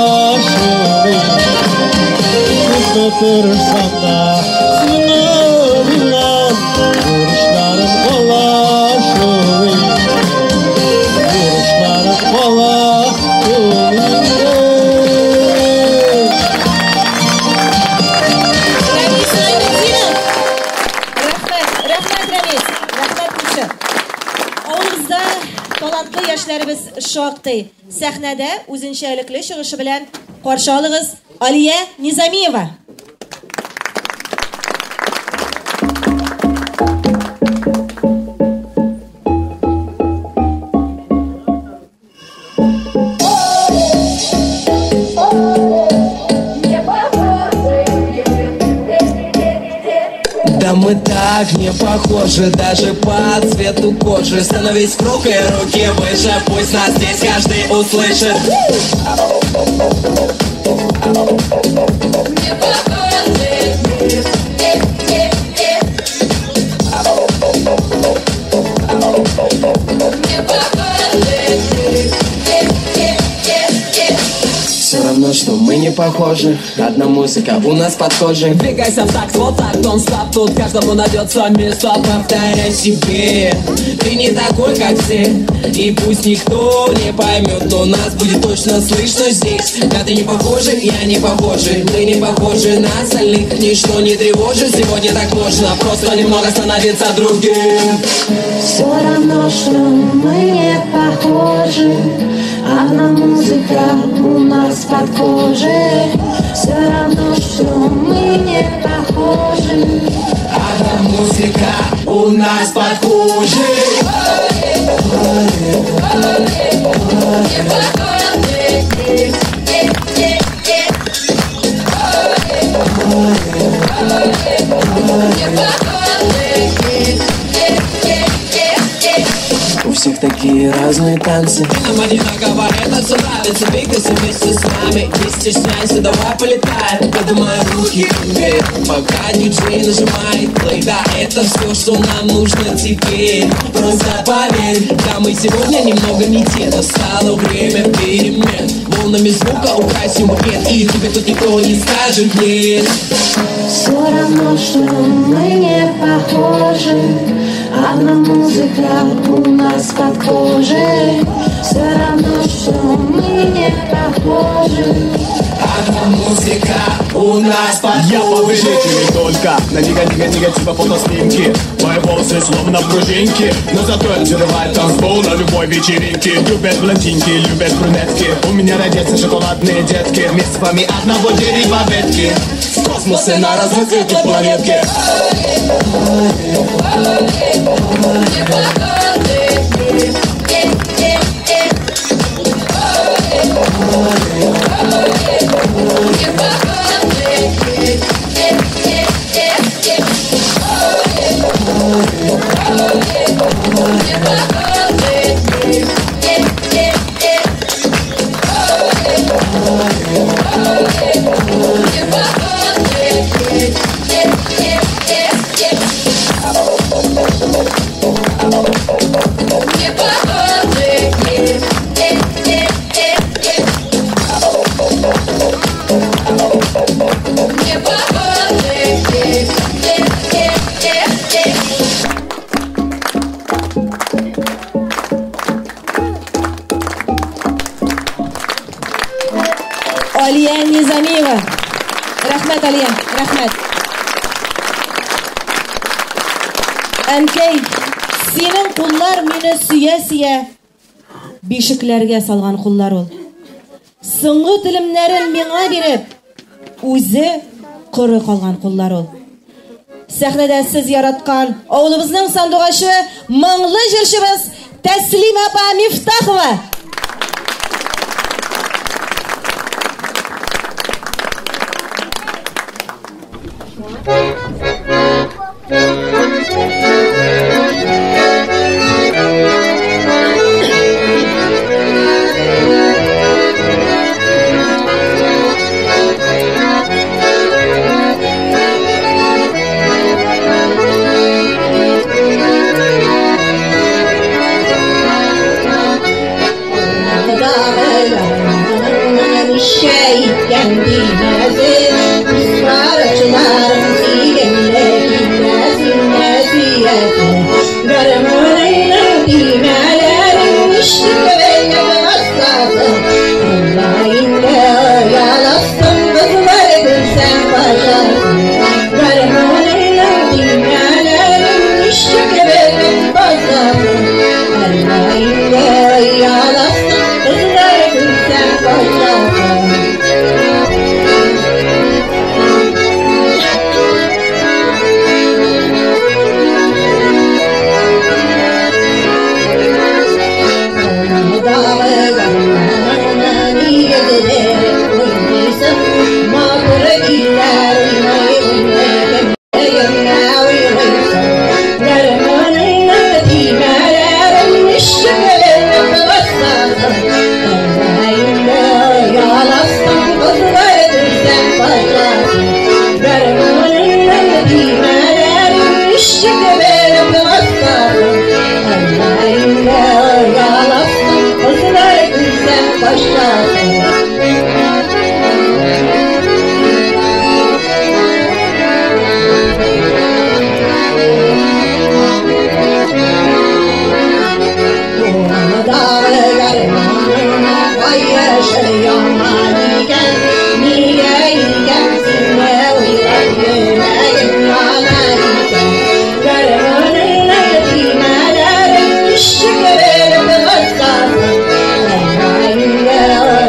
шул инде. Күпме тырышсам да сиңа булган бурычларым кала шул инде. Бурычларым кала шул инде.
Рәмис Гайнетдинов. Рәхмәт, рәхмәт, Рәмис. Рәхмәт, күрше. Авылыбызда талантлы яшьләребез шактый. Сәхнәдә үзенчәлекле чыгышы белән каршы алыгыз Алия Низамиева.
Да мы так не похожи, даже по цвету кожи. Становись в круг и руки выше, пусть нас здесь каждый услышит. Все равно, что мы не похожи, одна музыка у нас под кожей.
Двигайся в такт, вот так, don't stop, тут каждому найдется место.
Повторяй себе, ты не такой, как все, и пусть никто не поймет, но нас будет точно слышно здесь. Да ты не похожа, я не похожа, мы не похожи на остальных, ничто не тревожит. Сегодня так можно, просто немного становиться другим.
Все равно, что мы не похожи, одна музыка у нас под кожей. Все равно, что мы не похожи,
одна музыка у нас под кожей. всех такие разные танцы. Нам одинаково это все нравится. Двигайся вместе с нами, не стесняйся, давай полетаем. Поднимай руки вверх, пока диджей нажимает плей. Да, это все, что нам нужно теперь. Просто поверь, да, мы сегодня немного не те. Настало время перемен. Волнами звука украсим букет, и тебе тут никто не скажет нет.
Все равно, что мы не похожи. Одна музыка у нас под кожей. Все равно, что мы не похожи.
Одна музыка у нас под кожей.
Я повыжитель только на негатива фотоснимки. Мои волосы словно пружинки, но зато я взрываю танцпол на любой вечеринке. Любят блондинки, любят брюнетки. У меня родятся шоколадные детки. Мы с вами одного дерева ветки. В космосе на разноцветной планетке.
Алия Низамиева. Рәхмәт, Алия, рәхмәт. Әнкәй, синең куллар мине сөя-сөя бишекләргә салган куллар ул. Соңгы телемнәрен миңа биреп, үзе коры калган куллар ул. Сәхнәдә сез яраткан авылыбызның сандугачы, моңлы җырчыбыз Тәслимә апа Мифтахова.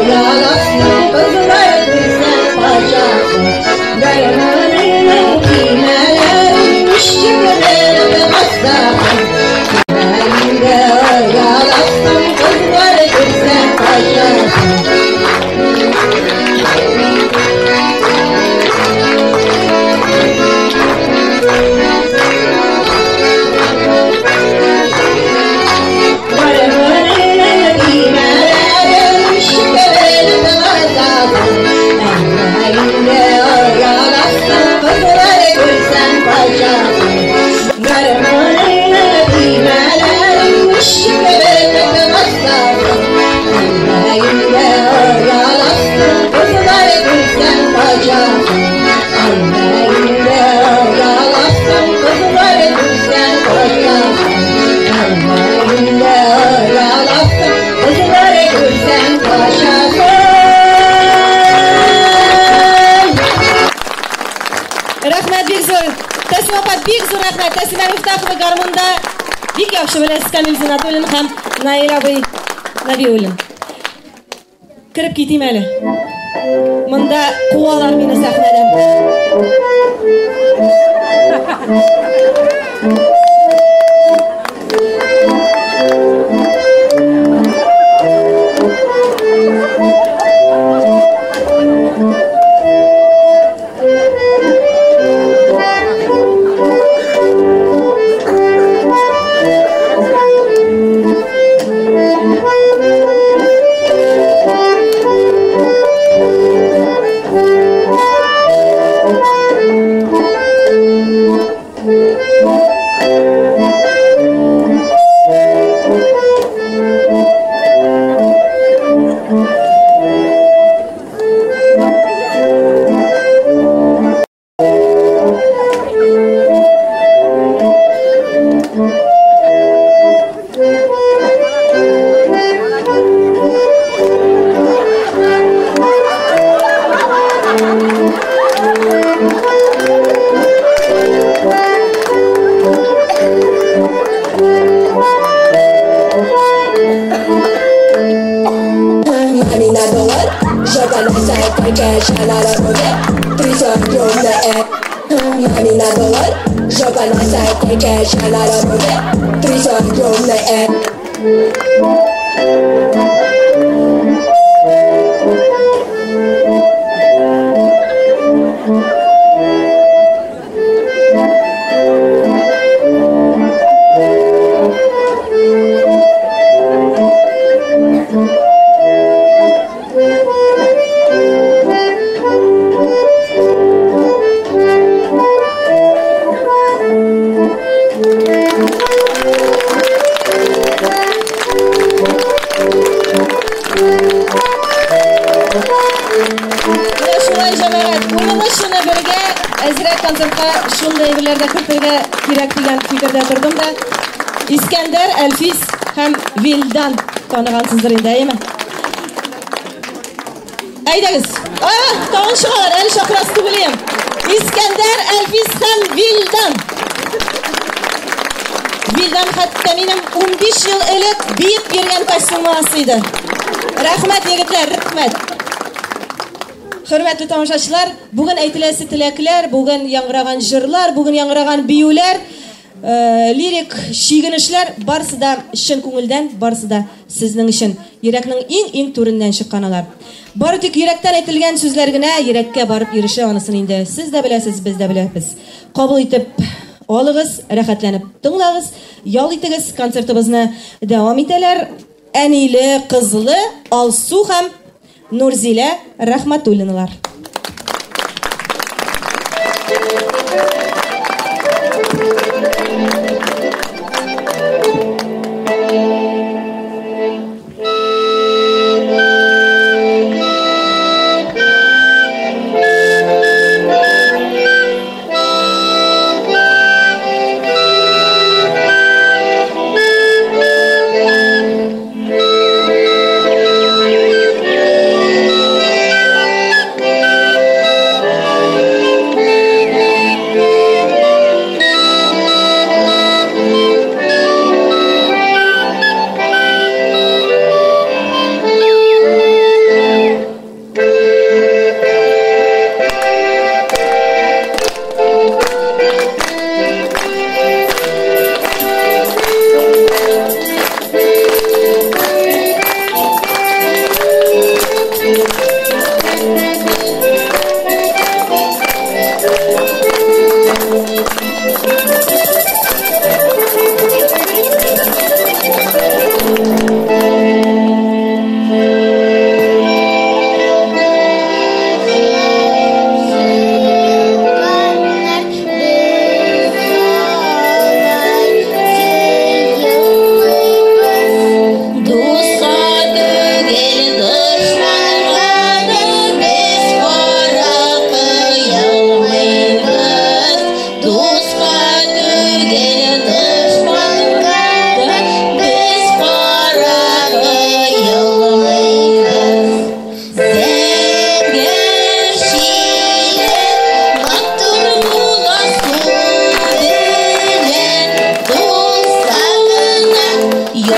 Yeah.
беләсез, Камил Зиннатуллин һәм Наил абый Нәбиуллин. Кереп китим әле. Монда куалар мине сәхнәдән. Менә шулай, җәмәгать, уены чыны бергә, әзрәк концертка шундый әйберләр дә кертергә кирәк дигән фикердә тордым да. Искәндәр, Әлфис һәм Вилдан таныгансыздыр инде, әйеме? Әйдәгез. А, тагын чыгалар, әле чакырасы түгел идем. Искәндәр, Әлфис һәм Вилдан. Вилдан хәтта минем 15 ел элек биеп йөргән костюмыма сыйды. Рәхмәт, егетләр, рәхмәт. Хөрмәтле тамашачылар, бүген әйтеләсе теләкләр, бүген яңгыраган җырлар, бүген яңгыраган биюләр, лирик чигенешләр барысы да чын күңелдән, барысы да сезнең өчен. Йөрәкнең иң-иң түреннән чыккан алар. Бары тик йөрәктән әйтелгән сүзләр генә йөрәккә барып ирешә, анысын инде сез дә беләсез, без дә беләбез. Кабул итеп алыгыз, рәхәтләнеп тыңлагыз, ял итегез, концертыбызны дәвам итәләр. Әниле, кызлы Алсу һәм Нурзилә Рәхмәтуллиналар.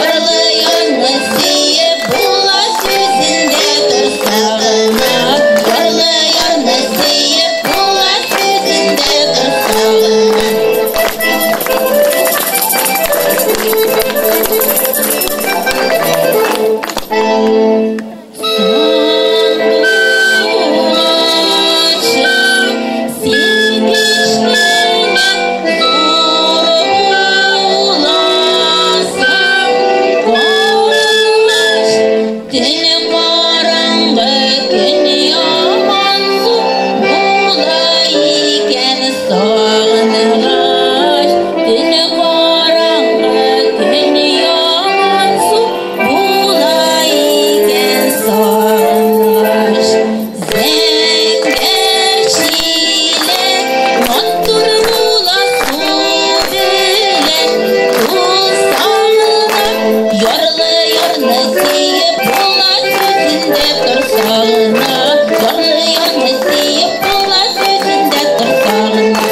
Ярлы ярны сөеп була, сүзендә торса гына. Ярлы ярны сөеп була, сүзендә торса гына. Син кешнәгән зур буласың, караңгы төн караңгы көн ямансу була икән сагынгач. Төн караңгы көн ямансу була икән сагынгач. Зәңгәр чиләк матур була су белән тулса гына. Ярлы ярны сөеп була, сүзендә торса гына. Ярлы ярны сөеп була, сүзендә торса гына.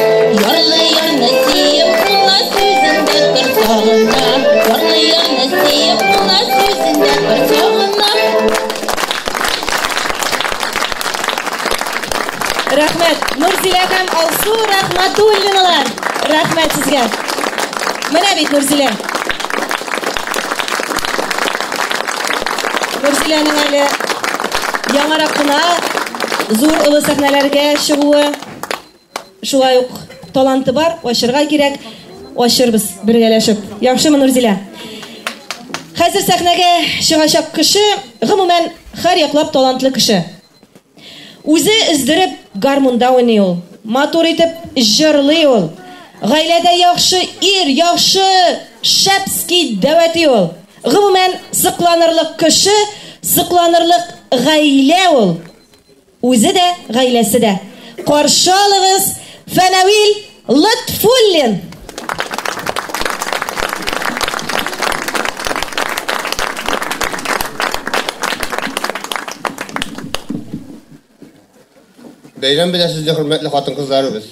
Ярлы ярны сөеп була, сүзендә торса гына. Ярлы ярны сөеп була, сүзендә торса гына.
Рәхмәт. Нурзилә һәм Алсу Рәхмәтуллиналар. Рәхмәт сезгә. Менә бит Нурзилә. Нурзиләнең әле яңарак кына зур олы сәхнәләргә чыгуы, шулай ук таланты бар, ачырга кирәк. Ачырбыз бергәләшеп. Яхшымы, Нурзилә? Хәзер сәхнәгә чыгачак кеше, гомумән, һәр яклап талантлы кеше. Үзе өздереп гармунда уйный ул. Матур итеп җырлый ул. Гаиләдә яхшы ир, яхшы шәпский дәвәти ул. Гомумән, сокланырлык кеше, сокланырлык гаилә ул. Үзе дә, гаиләсе дә. Каршы алыгыз Фәнәвил Лотфуллин.
Бәйрәм белән сезне, хөрмәтле хатын-кызларыбыз.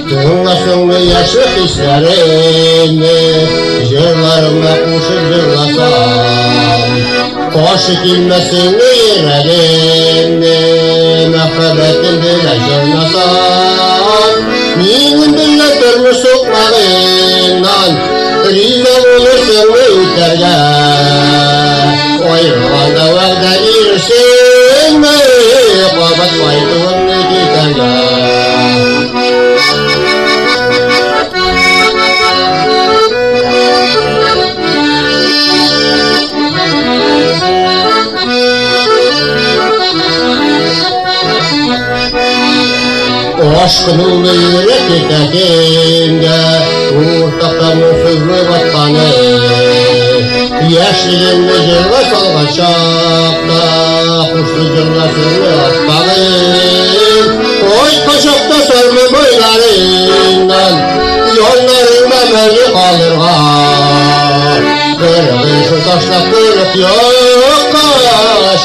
Тыңласаңмы яшьлек хисләремне, җырларымда кушып җырласам, каршы килмәсеңме йөрәгемне, мәхәббәтем белән җырласам, минем белән тормыш сукмагыннан риза булырсыңмы үтәргә? Аерылганда вәгъдә бирерсеңме, кабат кайтуыңны көтәргә? Ашкынуны йөрәк итәгемдә, уртакта моңсызлык батканы. Яшьлегемне җырга салган чакта, хушлы җырлар сүзле аппагым. Кайткан чакта сармы буйларыңнан, яннарыңда мәңге калырга. 40 ел ташлап 40 якка,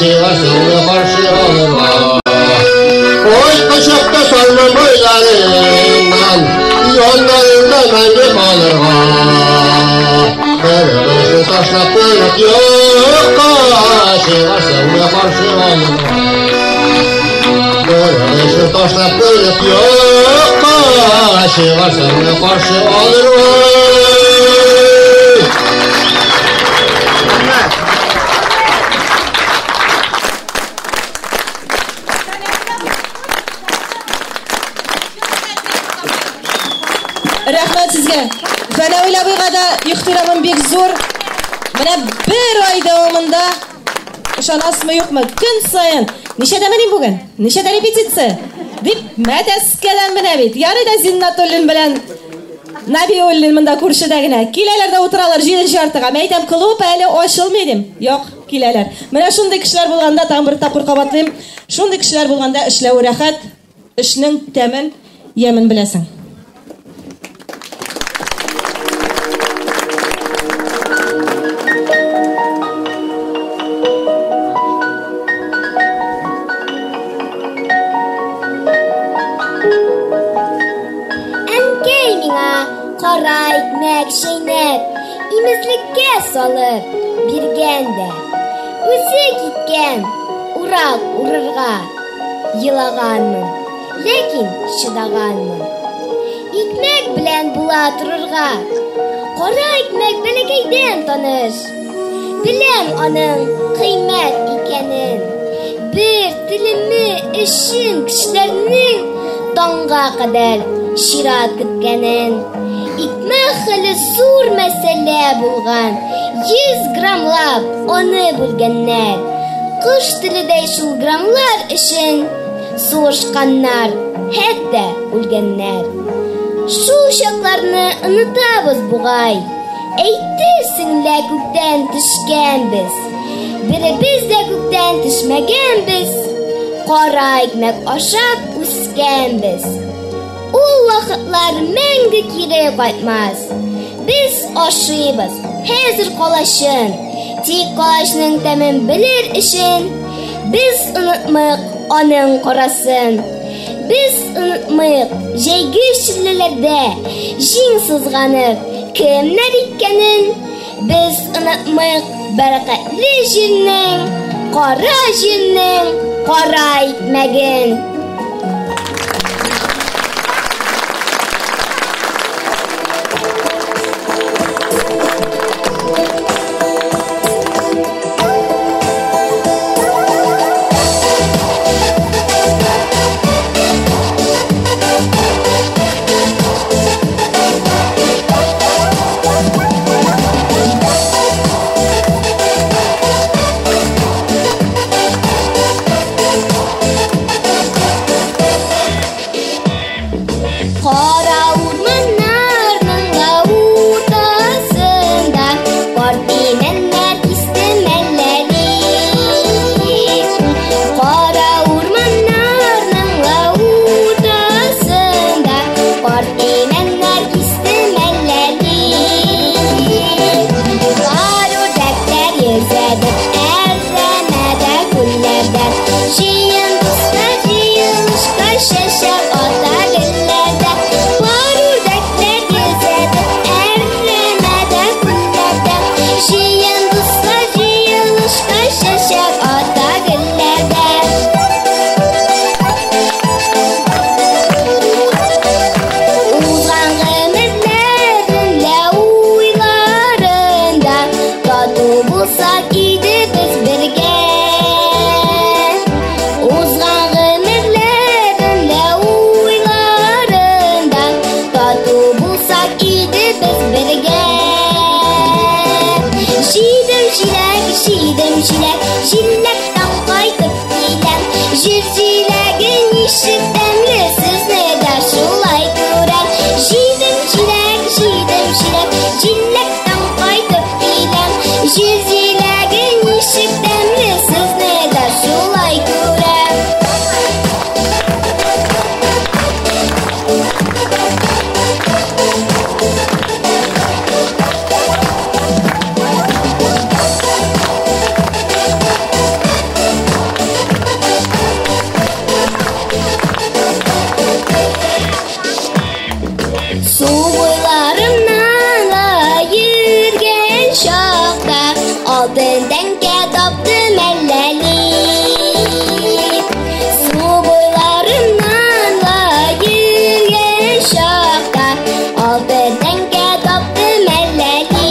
чыгарсыңмы каршы алырга? Кайткан чакта сармы буйларыңнан, яннарыңда мәңге калырга. 40 ел ташлап 40 якка, чыгарсыңмы каршы алырга? 40 ел ташлап 40 якка, чыгарсыңмы каршы алырга?
Рәхмәт сезгә. Фәнәвил абыйга да ихтирамым бик зур. Менә бер ай дәвамында, ышанасызмы, юкмы, көн саен ничәдә меним бүген? Ничәдә репетиция? Дип мәтәскәдән менә бит. Ярый да Зиннатуллин белән Набиуллин монда күршедә генә. Киләләр дә утыралар җиденче яртыга. Мин әйтәм, клуб әле ачылмый дим. Юк, киләләр. Менә шундый кешеләр булганда, тагын бер тапкыр кабатлыйм, шундый кешеләр булганда эшләве рәхәт, эшнең тәмен, ямен беләсең.
алып биргән дә, үзе киткән урак урырга. Елаганмын, ләкин чыдаганмын. Икмәк белән була торырга. Кара икмәк бәләкәйдән таныш. Беләм аның кыйммәт икәнен. Бер телеме өчен кешеләрнең таңга кадәр чират көткәнен. Икмәк хәле зур мәсьәлә булган. 100 граммлап аны бүлгәннәр. Кош теледәй шул граммлар өчен сугышканнар, хәтта үлгәннәр. Шул чакларны онытабыз бугай. Әйтерсең лә күктән төшкәнбез. Беребез дә күктән төшмәгәнбез. Кара икмәк ашап үскәнбез. Ул вакытлар мәңге кире кайтмас. Без ашыйбыз, хәзер калачын. Тик калачның тәмен белер өчен без онытмыйк аның карасын. Без онытмыйк җәйге челләләрдә җиң сызганып кемнәр икәнен. Без онытмыйк бәрәкәтле җирнең, кара җирнең кара икмәген. Кара урманнарның уртасында карт имәннәр кисте мәлләли. Кара урманнарның уртасында карт имәннәр кисте мәлләли. Кар үрдәкләр йөзәдер әрәмәдә, күлләрдә. Җыен дуслар җыелышкач чәчәк ата гөлләрдә. Пар үрдәкләр йөзәдер әрәмәдә, күлләрдә. Җыен дуслар җыелышкач чәчәк ата гөлләрдә. Узган гомерләрем лә уйларында тату булсак иде без бергә. Узган гомерләрем лә уйларында тату булсак иде без бергә. Җыйдым җиләк, җыйдым җиләк, җиләктән кайтып киләм. Җир җиләге ничек тәмле, сезне дә шулай күрәм. Җыйдым җиләк, җыйдым җиләк, җиләктән кайтып киләм. Җир җиләге ничек тәмле, сезне дә шулай күрәм. Су буйларыннан ла йөргән чакта алтын тәңкә таптым әлләни. Су буйларыннан ла йөргән чакта алтын тәңкә таптым әлләни.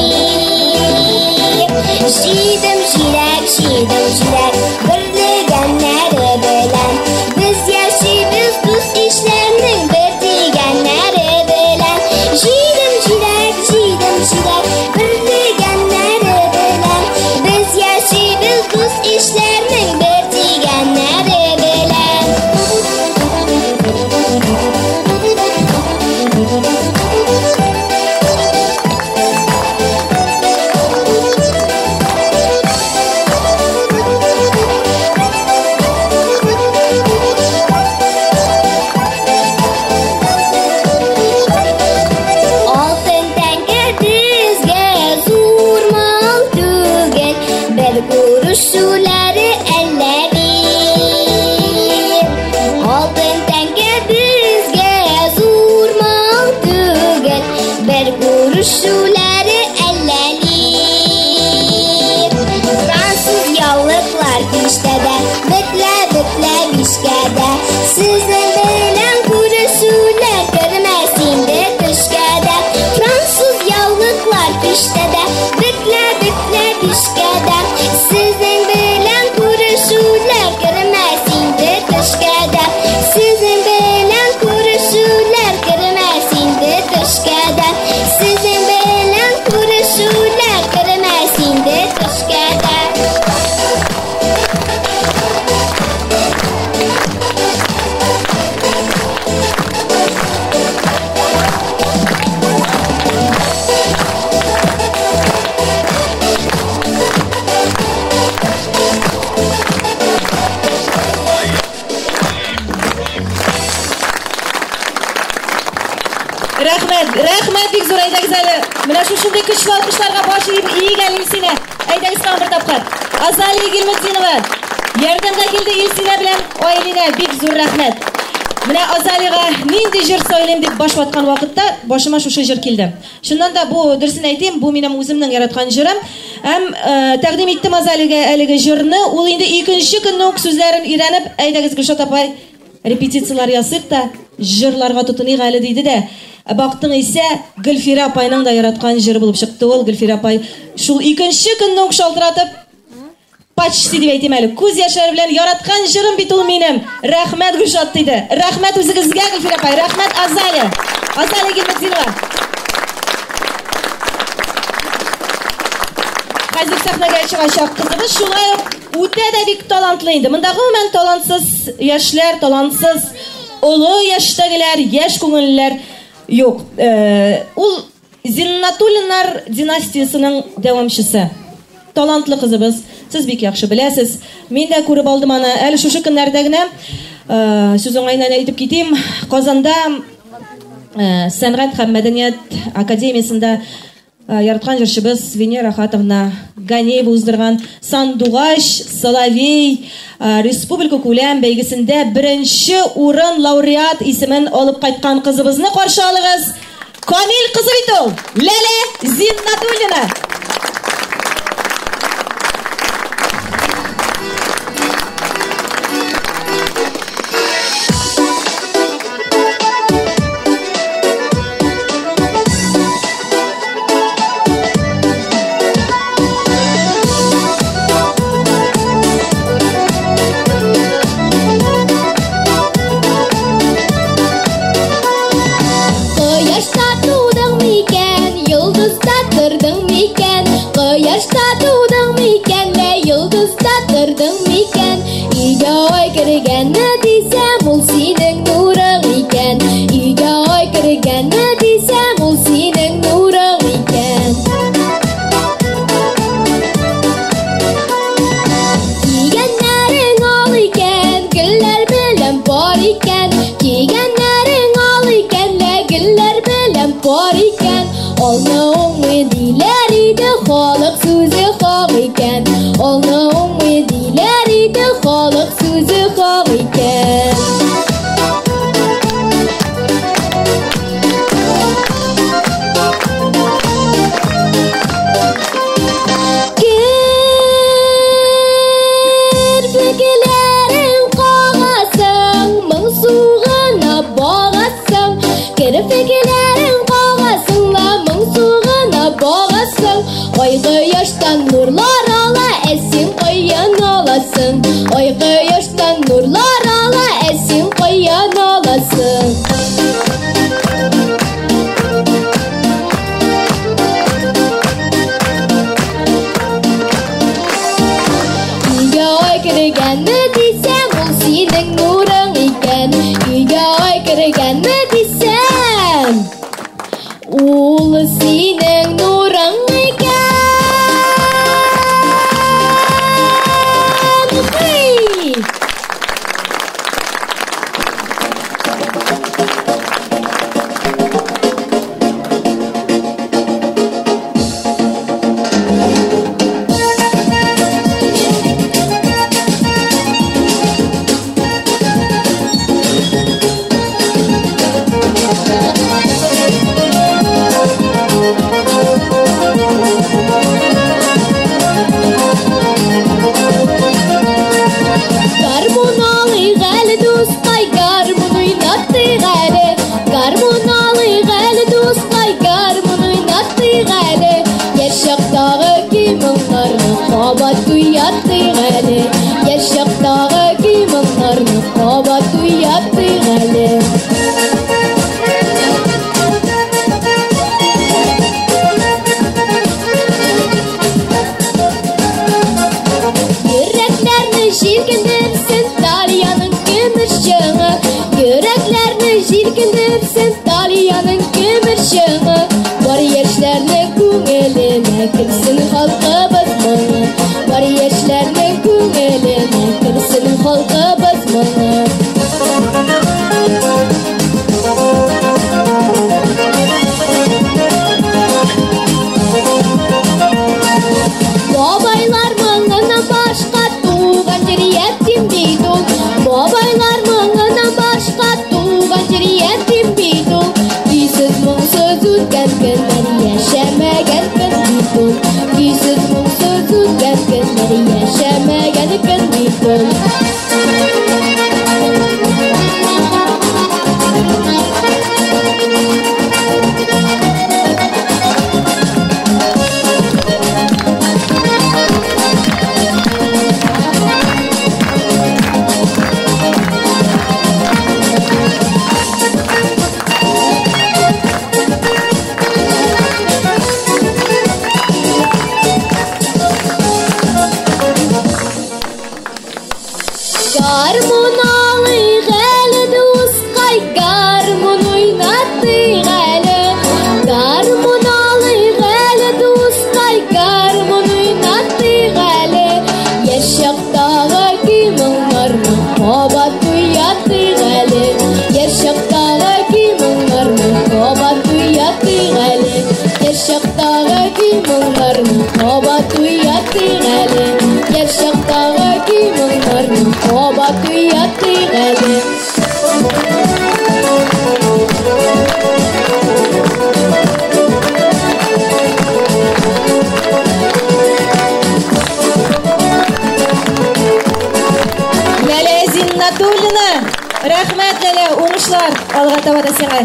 Җыйдым җиләк, җыйдым җиләк, бөрлегәннәре белән. Без яшибез дус ишләрнең бер дигәннәре белән. Җыйдым җиләк, җыйдым җиләк, бөрлегәннәре белән. Без яшибез дус ишләрнең бер дигәннәре белән. яулыклар киштәдә, бөклә-бөклә бишкә дә. Сезнең белән күрешүләр кермәс инде төшкә дә. Француз яулыклар киштәдә, бөклә-бөклә бишкә дә. Сезнең белән күрешүләр кермәс инде төшкә дә. Сезнең белән күрешүләр кермәс инде төшкә дә. Сезнең белән күрешүләр кермәс инде төшкә дә.
Рәхмәт, рәхмәт бик зур, әйдәгез әле. Менә шушындый көчле алкышларга баш иеп, иек әле Илсинә. Әйдәгез тагын бер тапкыр. Азалия Гилметдинова ярдәмгә килде Илсинә белән Айлинә, бик зур рәхмәт. Менә Азалиягә нинди җыр сайлыйм дип баш ваткан вакытта башыма шушы җыр килде. Чыннан да бу, дөресен әйтим, бу минем үземнең яраткан җырым. Һәм тәкъдим иттем Азалиягә әлеге җырны. Ул инде икенче көнне үк сүзләрен өйрәнеп, әйдәгез Гөлшат апай, репетицияләр ясыйк та, җырларга тотыныйк әле диде дә. Бактың исә, Гөлфирә апайның да яраткан җыры булып чыкты ул. Гөлфирә апай шул икенче көнне үк шалтыратып, почти дип әйтим әле, күз яшьләре белән яраткан җырым бит ул минем. Рәхмәт Гөлшат диде. Рәхмәт үзегезгә Гөлфирә апай, рәхмәт Азалия. Азалия Гилметдинова. Хәзер сәхнәгә чыгачак кызыбыз шулай ук үтә дә бик талантлы инде. Монда гомумән талантсыз яшьләр, талантсыз олы яшьтәгеләр, яшь күңеллеләр юк. Ул Зиннатуллиннар династиясенең дәвамчысы. Талантлы кызыбыз. Сез бик яхшы беләсез. Мин дә күреп алдым аны. Әле шушы көннәрдә генә, сүз уңаеннан әйтеп китим, Казанда Сәнгать һәм мәдәният академиясендә яраткан җырчыбыз Венера Хатовна Ганеева уздырган Сандугач Соловей республика күләм бәйгесендә беренче урын лауреат исемен алып кайткан кызыбызны каршы алыгыз. Камил кызы бит ул, Ләлә Зиннатуллина.
Кояшта тудың микән, йолдызда тордың микән? Кояшта тудың микән, лә йолдызда тордың микән? Өйгә ай кергәнме дисәм, ул синең нурың икән. Өйгә ай кергәнме дисәм, ул синең нурың икән. Кигәннәрең ал икән, гөлләр белән пар икән. Кигәннәрең ал икән, лә гөлләр белән пар икән. Алны уңмый диләр иде, халык сүзе хак икән. Алны уңмый диләр иде, халык сүзе хак икән. Керфекләрең кагасың, моңсу гына багасың. Керфекләрең кагасың ла, моңсу гына багасың. Ай кояштан нурлар ала, ә син каян аласың? Ай кояштан нурлар ала, ә син каян аласың? Өйгә ай кергәнме дисәм, ул синең нурың икән. Өйгә ай кергәнме дисәм, ул синең нурың икән. Хей! кабат уятыйк әле. Яшь чактагы көй-моңнарны кабат уятыйк әле. Йөрәкләрне җилкендерсен Талиянең көмеш чыңы. Йөрәкләрне җилкендерсен Талиянең көмеш чыңы. Бар яшьләрнең күңеленә керсен халкыбыз моңы. Бар яшьләрнең күңеленә керсен халкыбыз моңы. Бабайлар моңыннан башка туган җир ятим бит ул. Бабайлар моңыннан башка туган җир ятим бит ул. Көйсез моңсыз үткән көннәр яшәмәгән көн бит ул. Көйсез моңсыз үткән көннәр яшәмәгән көн бит ул. Гармун алыйк әле, дускай, гармун уйнатыйк әле. Гармун алыйк әле, дускай, гармун уйнатыйк әле. Яшь чактагы көй-моңнарны кабат уятыйк әле. Яшь чактагы көй-моңнарны кабат уятыйк әле. Яшь чактагы көй-моңнарны кабат уятыйк әле. Яшь чактагы көй-моңнарны кабат уятыйк әле.
Ләлә Зиннатуллина, рәхмәт, Ләлә, уңышлар алга таба да сиңа.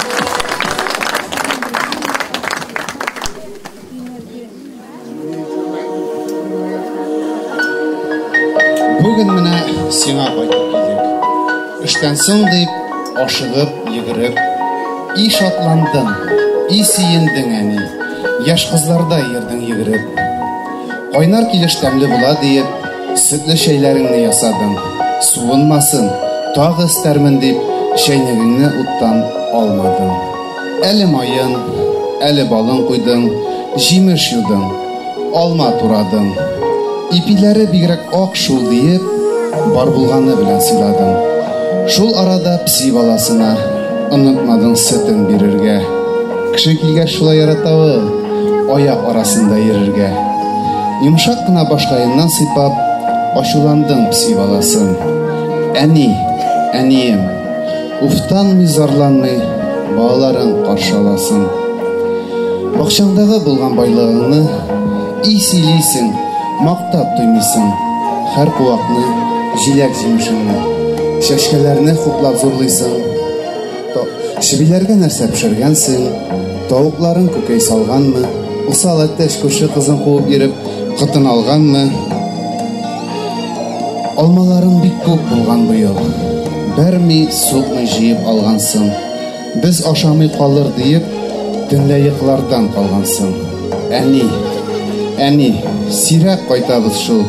Бүген менә сиңа кайтып килдек. Эштән соң дип, ашыгып, йөгереп, и шатландың, и сөендең, әни. Яшь кызлардай йөрдең йөгереп. Кайнар килеш тәмле була диеп, сөтле чәйләреңне ясадың. Суынмасын, тагы өстәрмен дип, чәйнегеңне уттан алмадың. Әле маен, әле балын куйдың, җимеш юдың, алма турадың. Ипиләре бигрәк ак шул диеп, бар булганы белән сыйладың. Шул арада пси баласына онытмадың сөтен бирергә. Кеше килгәч шулай ярата ул, аяк арасында йөрергә. Йомшак кына башкаеннан сыйпап, ачуландың пси баласын. Әни, әнием, уфтанмый, зарланмый, балаларың каршы аласың. Бакчаңдагы булган байлыгыңны и сөйлисең, мактап туймыйсың. Һәр куакны, җиләк җимешеңне, чәчкәләрне хуплап зурлыйсың. Чебиләргә нәрсә пешергәнсең, тавыкларың күкәй салганмы, усал әтәч күрше кызын куып йөреп, котын алганмы? Алмаларың бик күп булган быел. Бәрми, сукмый җыеп алгансың. Без ашамый калыр диеп, төнлә йокылардан калгансың. Әни, әни, сирәк кайтабыз шул.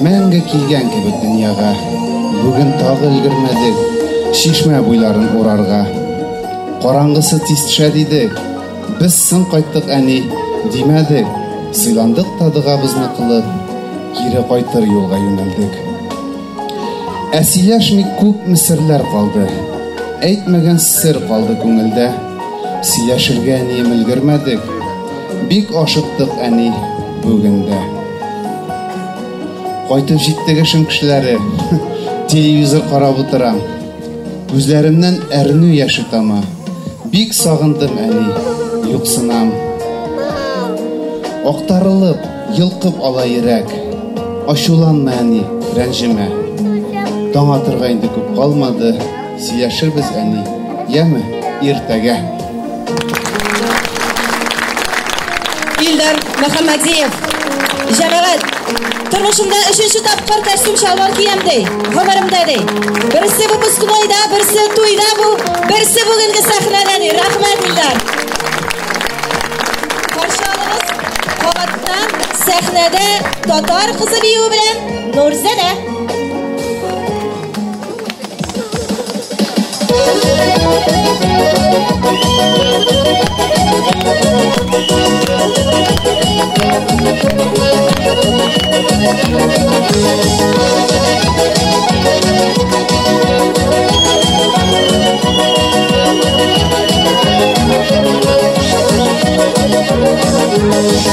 Мәңге килгән кебек дөньяга. Бүген тагы өлгермәдек чишмә буйларын урарга. Караңгысы тиз төшә дидек. Без соң кайттык, әни, димәдек. Сыйландык та догабызны кылып, кире кайтыр юлга юнәлдек. Ә сөйләшми күпме серләр калды. Әйтмәгән сер калды күңелдә. Сөйләшергә әнием өлгермәдек. Бик ашыктык, әни, бүген дә. Кайтып җиттек эшем кешеләре. Телевизор карап утырам. Күзләремнән әрнү яше тама. Бик сагындым, әни, юксынам. Актарылып, йолкып ала йөрәк. Ачуланма, әни, рәнҗемә. Таң атырга инде күп калмады. Сөйләшербез, әни, яме, иртәгә.
Илдар Мөхәммәдиев. Җәмәгать, Тормышымда өченче тапкыр костюм чалбар киям ди. Гомеремдә ди. Берсе выпускнойда, берсе туйда бу, берсе бүгенге сәхнәдә ди. Рәхмәт, Илдар. Каршы алыгыз кабаттан сәхнәдә татар кызы биюе белән Нурзадә.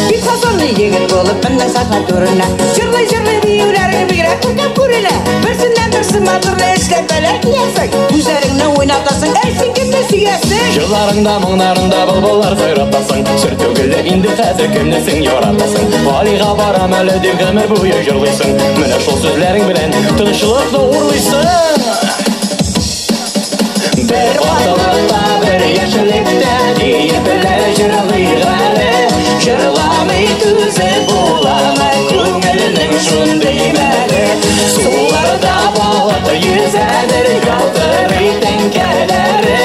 Бик фасонлы егет булып менә сәхнә түренә. Җырлый-җырлый биюләрең бигрәк күркәм күренә. Берсеннән берсе матурлы эшләпәләр киясең. Күзләреңне уйнатасың, әй син кемне сөясең?
Җырларыңда, моңнарыңда былбыллар сайратасың. Сер түгел инде хәзер кемне син яратасың. Галига барам әле дип гомер буе җырлыйсың. Менә шул сүзләрең белән тынычлыкны урлыйсың. Бер ватылыкта, бер яшеллектә диеп җырлыйк әле. Җырламый түзеп буламы күңелнең шундый мәле. Суларда балык йөзәдер, ялтырый тәңкәләре.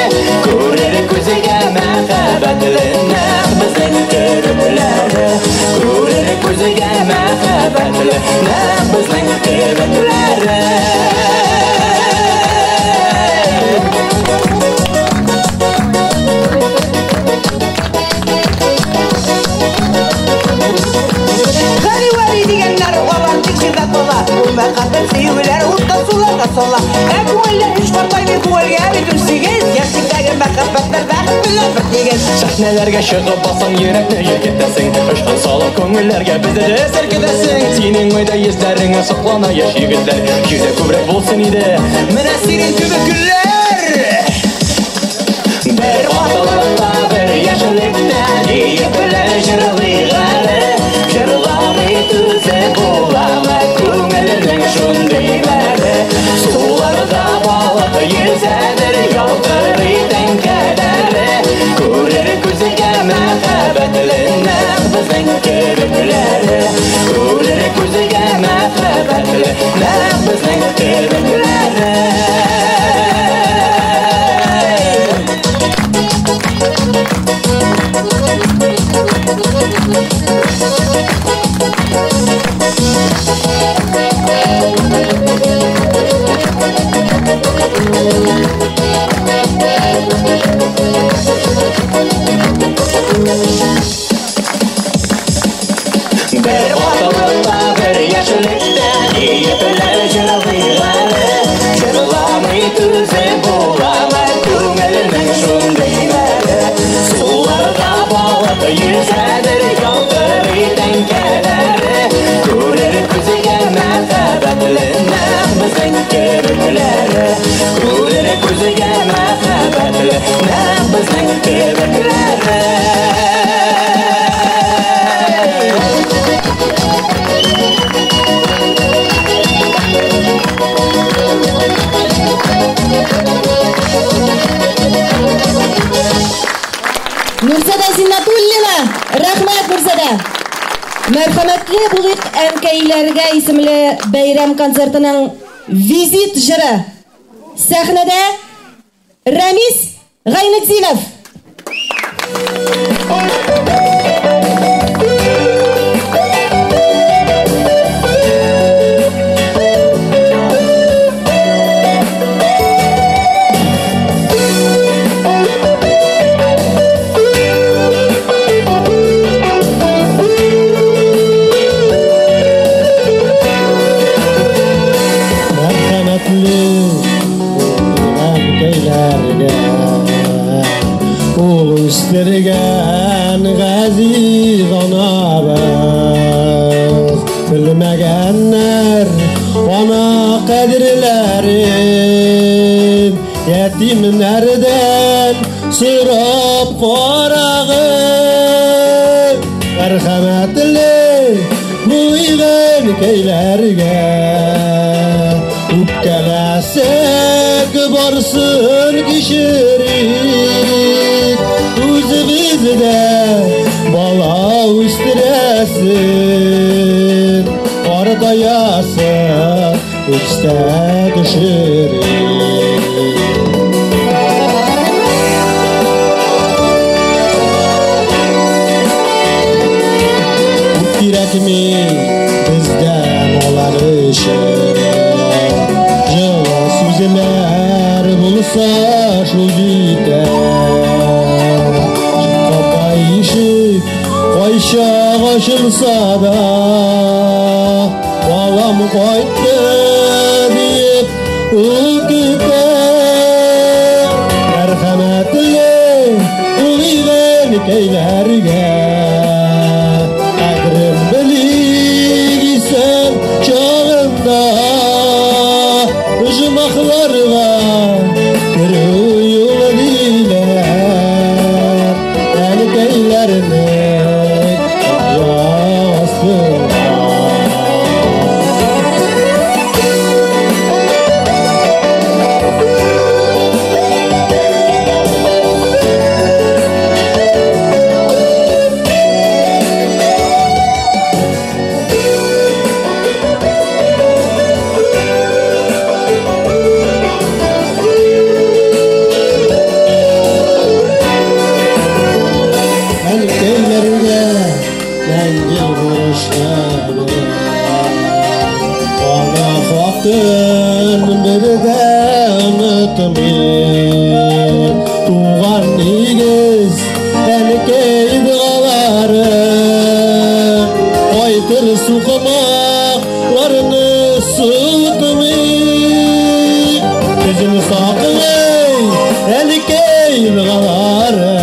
Күрер күзгә мәхәббәтле нәкъ безнең төрекләре. Күрер күзгә мәхәббәтле нәкъ безнең төрекләре.
Гали Вәли дигәннәр алар тик җирдә кала. Ул мәхәббәт сөюләр утта суларга сала. Ә күңелләр һич картаймый, күңелгә бит 18 яшьлектәге мәхәббәтләр бәхет белән бер тигез.
Сәхнәләргә чыгып бассаң, йөрәкне җилкетәсең. Очкан салып күңелләргә безне дә селкетәсең. Синең майда йөзләреңә соклана яшь егетләр. Җирдә күбрәк булсын иде менә синең кебек гөлләр. Бер ватылыкта, бер яшеллектә диеп җырлыйк әле. Җырламый түзеп буламы күңелнең шундый мәле. Суларда балык йөзәдер, ялтырый тәңкәләре. Күрер күзгә мәхәббәтле нәкъ безнең төрекләре. Күрер күзгә мәхәббәтле нәкъ безнең төрекләре. Бер ватылыкта, бер яшеллектә диеп җырлыйк әле. Җырламый түзеп буламы күңелнең шундый мәле. Суларда балык йөзәдер, ялтырый тәңкәләре. Күрер күзгә мәхәббәтле нәкъ безнең төрекләре. Күрер күзгә мәхәббәтле нәкъ безнең төрекләре.
Нурзада Зиннатуллина, рәхмәт, Нурзада. Мәрхәмәтле булыйк әнкәйләргә исемле бәйрәм концертының визит җыры. Сәхнәдә Рәмис Гайнетдинов.
Мәрхәмәтле әнкәйләргә ул үстергән газиз анабыз. Белмәгәннәр ана кадерләрен, ятимнәрдән сорап карагыз. Мәрхәмәтле булыйк әнкәйләргә, үпкәләсәк барсын кичерик. Үзебез дә бала үстерәсен, карт Картаясың, истә төшереп. Күп кирәкми бездән алар өчен, җылы сүзләр булса шул җитә. Капка ишек кайчак ачылса да, балам кайтты диеп ул китә. Мәрхәмәтле ул әнкәйләргә, кадерен белик исән чагында. Оҗмахларга керү юлы диләр, әнкәйләрнең аяк астында. Әнкәйләргә мәңге бурычлы, ана хакын бер дә онытмый. Туган нигез әнкәй догалары, кайтыр сукмакларны суытмый. Безне саклый әнкәй догалары.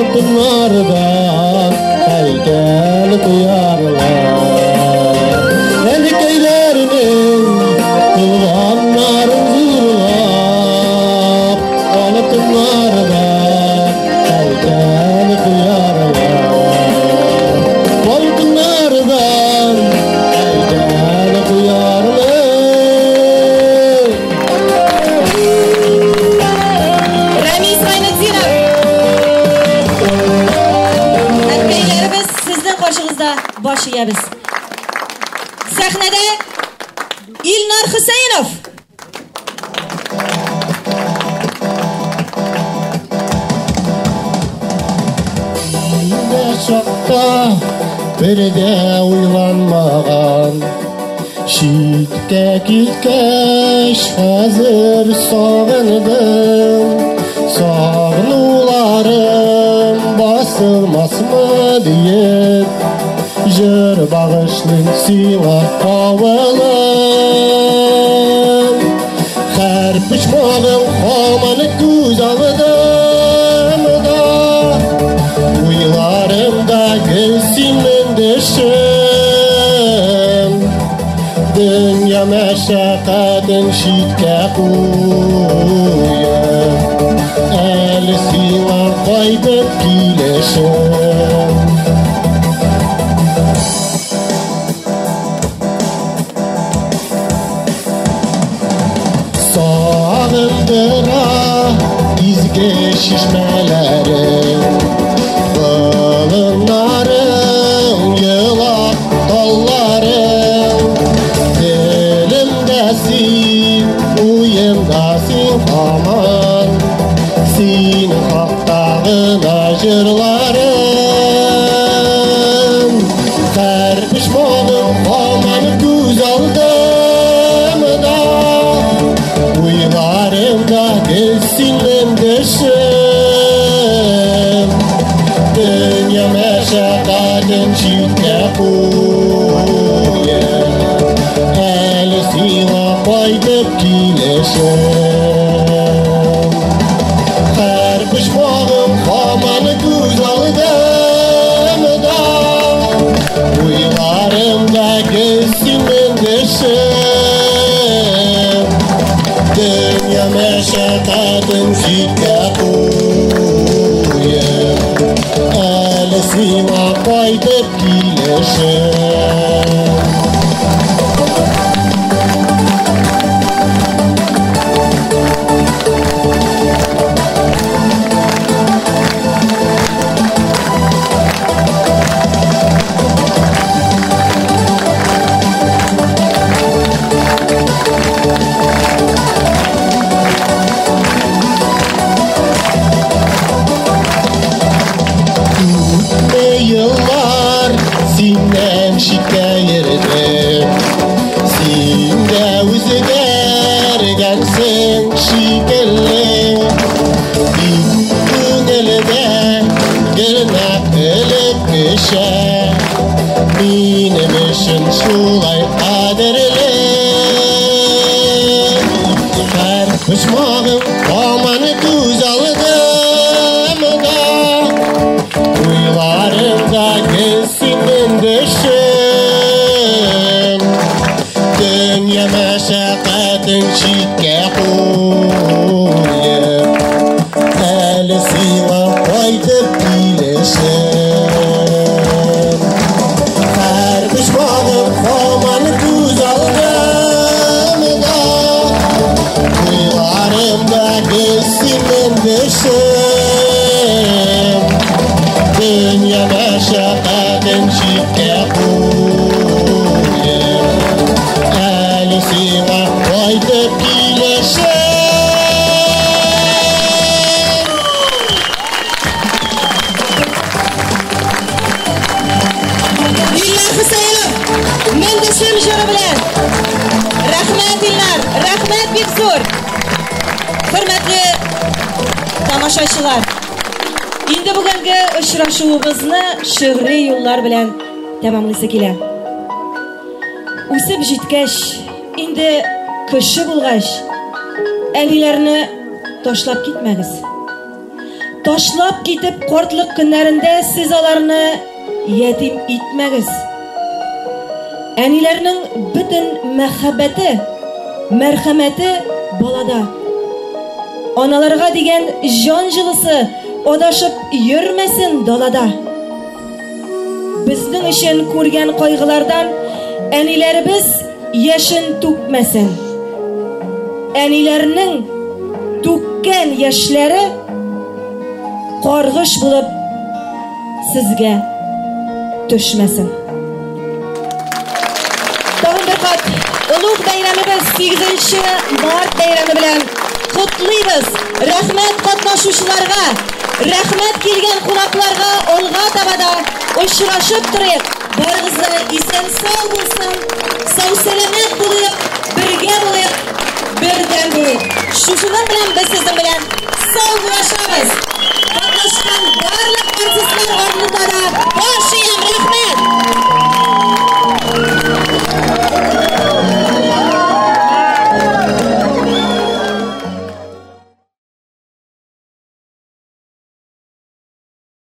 Altınlardan heykel koyarlar. Әнкәйләрнең кылганнарын зурлап, алтыннардан һәйкәл куярлар. Алтыннардан һәйкәл куярлар.
Рәмис Гайнетдинов. Әнкәйләребез, сезнең каршыгызда баш иябез. Сәхнәдә Илнар Хөсәенов.
Инде чакта бер дә уйланмаган, читкә киткәч хәзер сагындым. Сагынуларым басылмасмы диеп, җыр багышлыйм сиңа, авылым. Һәр почмагың һаман күз алдымда, уйларымда гел синең төшем. Дөнья мәшәкатен читкә куеп, әле сиңа кайтып килешем. Сагындыра изге чишмәләрең, болыннарың, елак талларың. Телемдә син, уемда син һаман, синең хакта гына җырларым. Һәр почмагың һаман күз алдымда, уйларымда гел синең төшем. Дөнья мәшәкатен читкә куеп, әле сиңа кайтып килешем. Һәр почмагың һаман күз алдымда, уйларымда гел синең төшем. Дөнья мәшәкатен читкә куеп, әле сиңа кайтып килешем. Үзгәргәнсең шикелле, тик күңелдә гел нәкъ элеккечә. Минем өчен шулай кадерле. Һәр почмагың һаман күз алдымда, уйларымда гел синең төшең. Дөнья мәшәкатен читкә куеп, әле сиңа кайтып килешем. Һәр почмагың һаман күз алдымда, уйларымда гел синең төшең. Дөнья мәшәкатен читкә куеп, әле сиңа кайтып килешем.
Илнар Хөсәенов, Мендешем җыры белән. Рәхмәт, Илнар, рәхмәт бик зур. Хөрмәтле тамашачылар, инде бүгенге очрашуыбызны шигъри юллар белән тәмамлыйсы килә. Үсеп җиткәч, инде кеше булгач, әниләрне ташлап китмәгез. Ташлап китеп картлык көннәрендә сез аларны ятим итмәгез. Әниләрнең бөтен мәхәббәте, мәрхәмәте балада. Аналарга дигән җан җылысы адашып йөрмәсен далада. Безнең өчен күргән кайгылардан әниләребез яшен түкмәсен. Әниләрнең түккән яшьләре каргыш булып сезгә төшмәсен. Тагын бер кат олуг бәйрәмебез 8 март бәйрәме белән котлыйбыз. Рәхмәт катнашучыларга, рәхмәт килгән кунакларга, алга таба да очрашып торыйк. Барыгыз да исән сау булсын, сау сәламәт булыйк, бергә булыйк, бердәм булыйк. Шушының белән без сезнең белән сау булашабыз. Катнашкан барлык артистлар алдында да баш